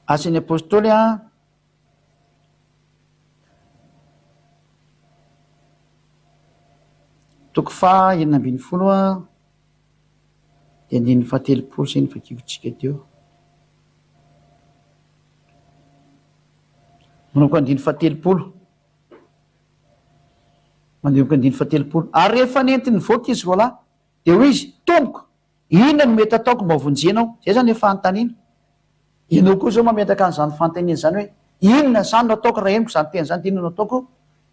Asan'ny Apostoly a. Toko faha 16 dia andininy faha 30 izay no vakivintsika teo. Manomboka andininy faha 30. Manomboka andininy faha 30. Ary rehefa nentiny nivoaka izy roalahy, dia hoy izy, Tompoko, Inona no mety ataoko mba hovonjena aho? Izay izany ilay fanontaniana. Ianao koa izao mametraka an'izany fanontaniana izany hoe, Inona izany no ataoko raha henoko izany teny izany dia inona no ataoko?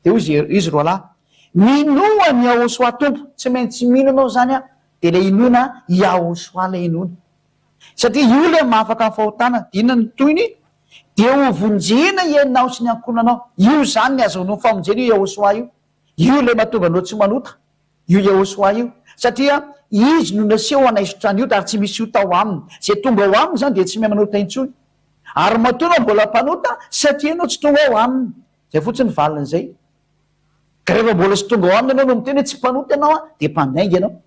Dia hoy izy, izy roalahy, Minoa an'i Yahoshuah Tompo. Tsy maintsy mino ianao izany an, dia ilay inoana Yahoshuah ilay inoana. Satria io ilay mahafaka ny fahotana. Dia inona no tohiny? Dia ho vonjena ianao sy ny ankohonanao. Io izany ny azahoanao ny famonjena io Yahoshuah io. Io ilay mahatonga anao tsy manota. Io Yahoshuah io. Satria Izy no naseho hanaisotra ny ota ary tsy misy ota ao aminy. Izay tonga ao aminy izany dia tsy mahay manota intsony. Ary matoa ianao mbola mpanota satria ianao tsy tonga ao aminy. Izay fotsiny ny valin'izay. Ka rehefa mbola tsy tonga ao aminy ianao no miteny hoe tsy mpanota ianao an, dia mpandainga ianao.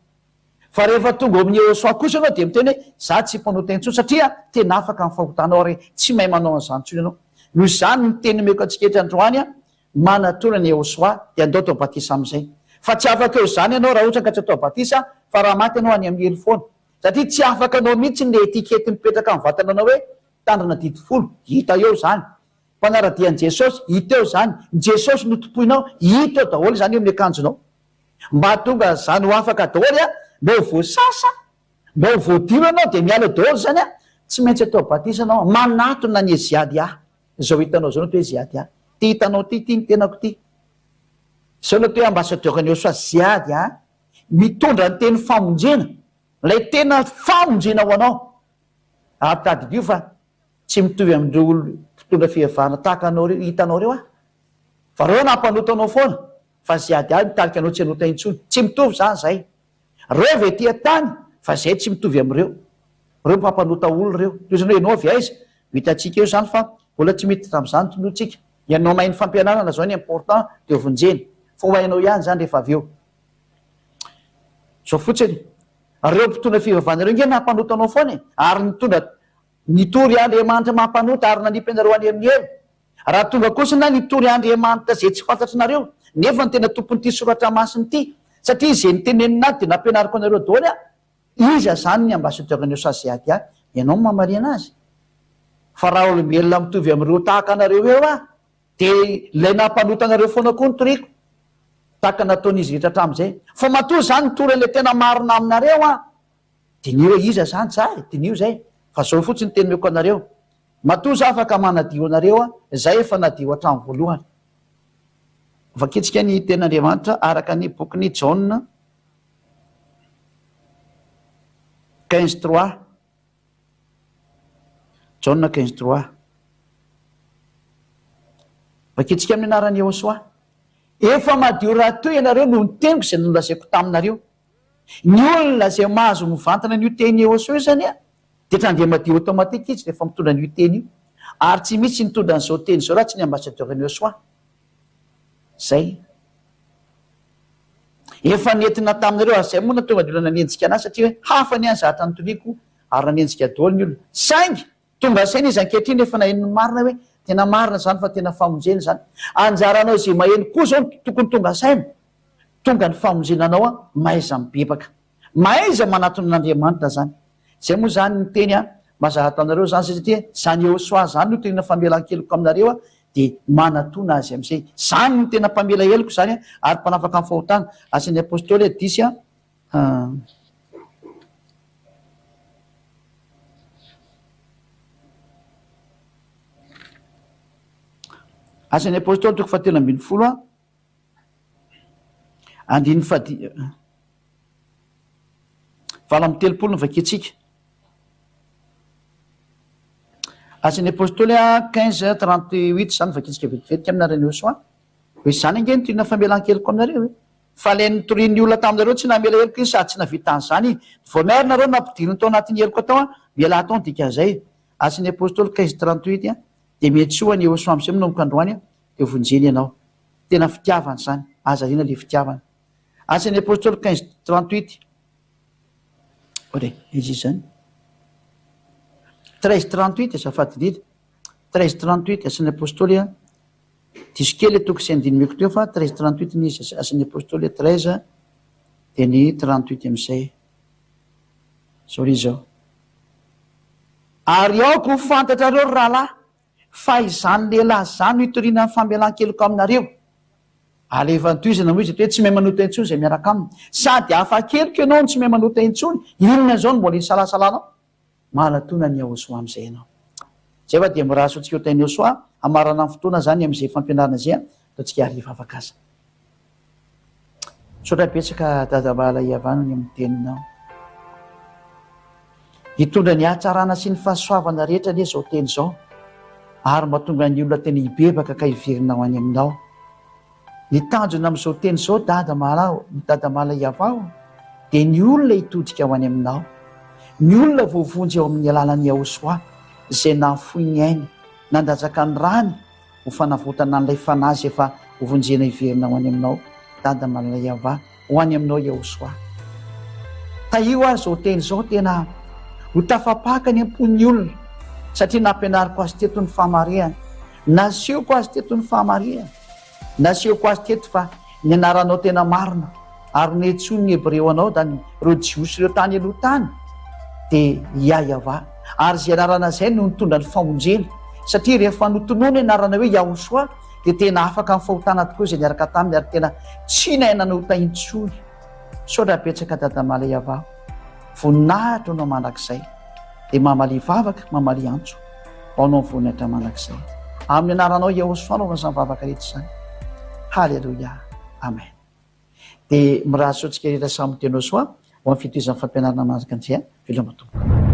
Fa rehefa tonga ao amin'i Yehosua kosa ianao dia miteny hoe za tsy mpanota intsony satria tena afaka amin'ny fahotanao ary tsy mahay manao an'izany intsony ianao. Noho izany ny teny omeko antsika eto androany an, manatona an'i Yehosua dia andao atao batisa amin'izay. Fa tsy afaka eo izany ianao raha ohatra ka tsy atao batisa fa raha maty ianao any amin'ny helo foana. Satria tsy afaka anao mihitsy ny étiquette mipetraka amin'ny vatananao hoe mpitandrina didy folo. Hita eo izany. Mpanara-dia an'i Jesosy, hita eo izany. Ny Jesosy notompoinao, hita eo daholo izany eo amin'ny akanjonao. Mba hahatonga an'izany ho afaka daholo an, mba ho voasasa, mba ho voadio ianao dia miala eo daholo izany an, tsy maintsy atao batisa ianao, manatona an'i Eziadia. Izao hitanao izao no atao hoe Ziadia. Ity hitanao ity, ity ny tenako ity. Izao no atao hoe ambassadeur-n'i Yehosua, Ziadia, mitondra ny teny famonjena, ilay tena famonjena ho anao. Ary tadidio fa tsy mitovy amin'ireo olona mpitondra fivavahana tahaka anao ireo hitanao ireo aho. Fa ireo nampanota anao foana, fa Ziadia mitarika anao tsy hanota intsony. Tsy mitovy izany izay. Reo avy aty an-tany fa zay tsy mitovy amin'ireo. Reo mpampanota olona ireo. Toy izany hoe ianao avy aiza? Ho hitantsika eo izany fa mbola tsy miditra amin'izany tinoa tsika. Ianao mahay ny fampianarana zao ny important de vonjena. Fa ho hainao ihany izany rehefa avy eo. Zao fotsiny. Reo mpitondra fivavahana ireo nge nampanota anao foana e. Ary nitondra nitory Andriamanitra mampanota ary nanipy anareo any amin'ny helo. Raha tonga kosa na nitory Andriamanitra izay tsy fantatrinareo, nefa ny tena tompon'ity soratra masina ity, satria izay nitenenina ahy dia nampianariko anareo daholo aho, iza izany ny ambassadeur-n'i Osazeadia? Ianao no mamarina azy. Fa raha olombelona mitovy amin'ireo tahaka anareo eo aho, dia ilay nampanota anareo foana koa no toriko, tahaka nataon'izy rehetra hatramin'izay. Fa matoa izaho nitory an'ilay tena marina aminareo aho, diniho hoe iza izany za e, diniho izay, fa izao fotsiny no teny omeko anareo, Matoa za afaka manadio anareo a, zay efa nadio hatramin'ny voalohany. Vakintsika ny tenin'Andriamanitra araka ny bokin'i Jaona quinze trois. Jaona quinze trois. Vakintsika amin'ny anaran'i Yehosua. Efa madio rahateo ianareo noho ny teniko izay nolazaiko taminareo. Ny olona izay mahazo mivantana an'io teny Yehosua io izany a, Dia trandeha madio automatique izy rehefa mitondra an'io teny io. Ary tsy misy nitondra an'izao teny izao raha tsy ny ambassadeur ny Yosua. Zay. Efa nentina taminareo ary zay moa nahatonga ny olona nanenjika anahy satria hoe hafa ny ahy ny zavatra notoriako ary nanenjika daholo ny olona. Saingy tonga saina izy ankehitriny rehefa naheno ny marina hoe tena marina izany fa tena famonjena izany. Anjaranao izay maheno koa izao no tokony tonga saina. Tonga ny famonjena anao an, mahaiza mibebaka. Mahaiza manatona an'Andriamanitra zany. Zay moa zany ny teny a, mazava taminareo zany zay satria zany Yehosua zany no tena famelan-keloka aminareo a, dia manatona azy amizay. Zany no tena mpamela heloka zany a, ary mpanafaka ny fahotana. Asan'ny Apostoly a, dix a. Asan'ny Apostoly toko fahatelo ambinifolo a. Andininy fahadi 38 no vakintsika. Asan'ny Apostoly 15 38 izany vakintsika vetivetiky amin'ny anaran'i Yehosua. Hoe izany ange no tiana famelan-keloka aminareo e. Fa ilay nitorian'ny olona taminareo tsy namela heloka izy sady tsy navita an'izany. Vao miary nareo nampidiriny tao anatin'ny heloka tao an, mialà tao ny dikan'izay. Asan'ny Apostoly 15 38 dia miantsoa an'i Yehosua amin'izay manomboka androany dia vonjeny ianao. Tena fitiavana izany, aza ariana le fitiavana. Asan'ny Apostoly 15 38 Ore, iza izany? 13 38 azafady indrindra. 13 38 Asan'ny Apostoly a. Diso kely le toko sy andininy omeko teo fa 13 38 ny izy Asan'ny Apostoly 13 dia ny 38 amin'izay. Zao ry izao. Ary aoka ho fantatrareo ry rahalahy Fa izany lehilahy izany no hitoriana ny famelan-keloka aminareo. Alefa tohizana moa izy eto hoe tsy mahay manota intsony izay miaraka aminy. Sady afa-keloka ianao no tsy mahay manota intsony, inona izao no mbola hisalasalanao? Mahalatona an'i Yahoshuah amin'izay ianao. Izay fa dia mirary soa antsika ho tahin'i Yahoshuah, hamarana ny fotoana izany amin'izay fampianarana izay, ataontsika hariva afaka aza. Misaotra betsaka Dadamalala Iavano ny amin'ny teninao. Hitondra ny hatsarana sy ny fahasoavana rehetra anie izao teny izao ary mba tonga ny olona tena hibebaka ka hiverina ho any aminao. Ny tanjona amin'izao teny izao Dada Mala Dada Mala Iavao dia ny olona hitodika ho any aminao. Ny olona voavonjy eo amin'ny alalan'i Yahosoa izay nahafoy ny ainy, nandatsaka ny rany ho fanavotana an'ilay fanahy izay efa hovonjena hiverina ho any aminao Dada Malala Yavah, ho any aminao Yahosoa. Tahio ary izao teny izao tena ho tafapaka any am-pon'ny olona satria nampianariko azy teto ny fahamarihana. Nasehoko azy teto ny fahamarihana. Nasehoko azy teto fa ny anaranao tena marina ary nentsoin'ny Hebreo anao, dany ireo Jiosy ireo tany aloha tany, dia Yah-Yavah. Ary izay anarana izay no nitondra ny famonjena, satria rehefa notononina ny anarana hoe Yahoshuah dia tena afaka amin'ny fahotana tokoa izay niaraka taminy ary tena tsy nahay nanota intsony. Misaotra betsaka Dadamala Yavah. Voninahitra ho anao mandrakizay. Dia mamalia vavaka, mamalia antso. Ho anao ny voninahitra mandrakizay. Amin'ny anaranao Yahoshuah anaovana izany vavaka rehetra izany. Haleloia. Amen. Dia mirary soa antsika rehetra samy tena soa ho amin'ny fitohizan'ny fampianarana manaraka an'izay. Veloma tompoko.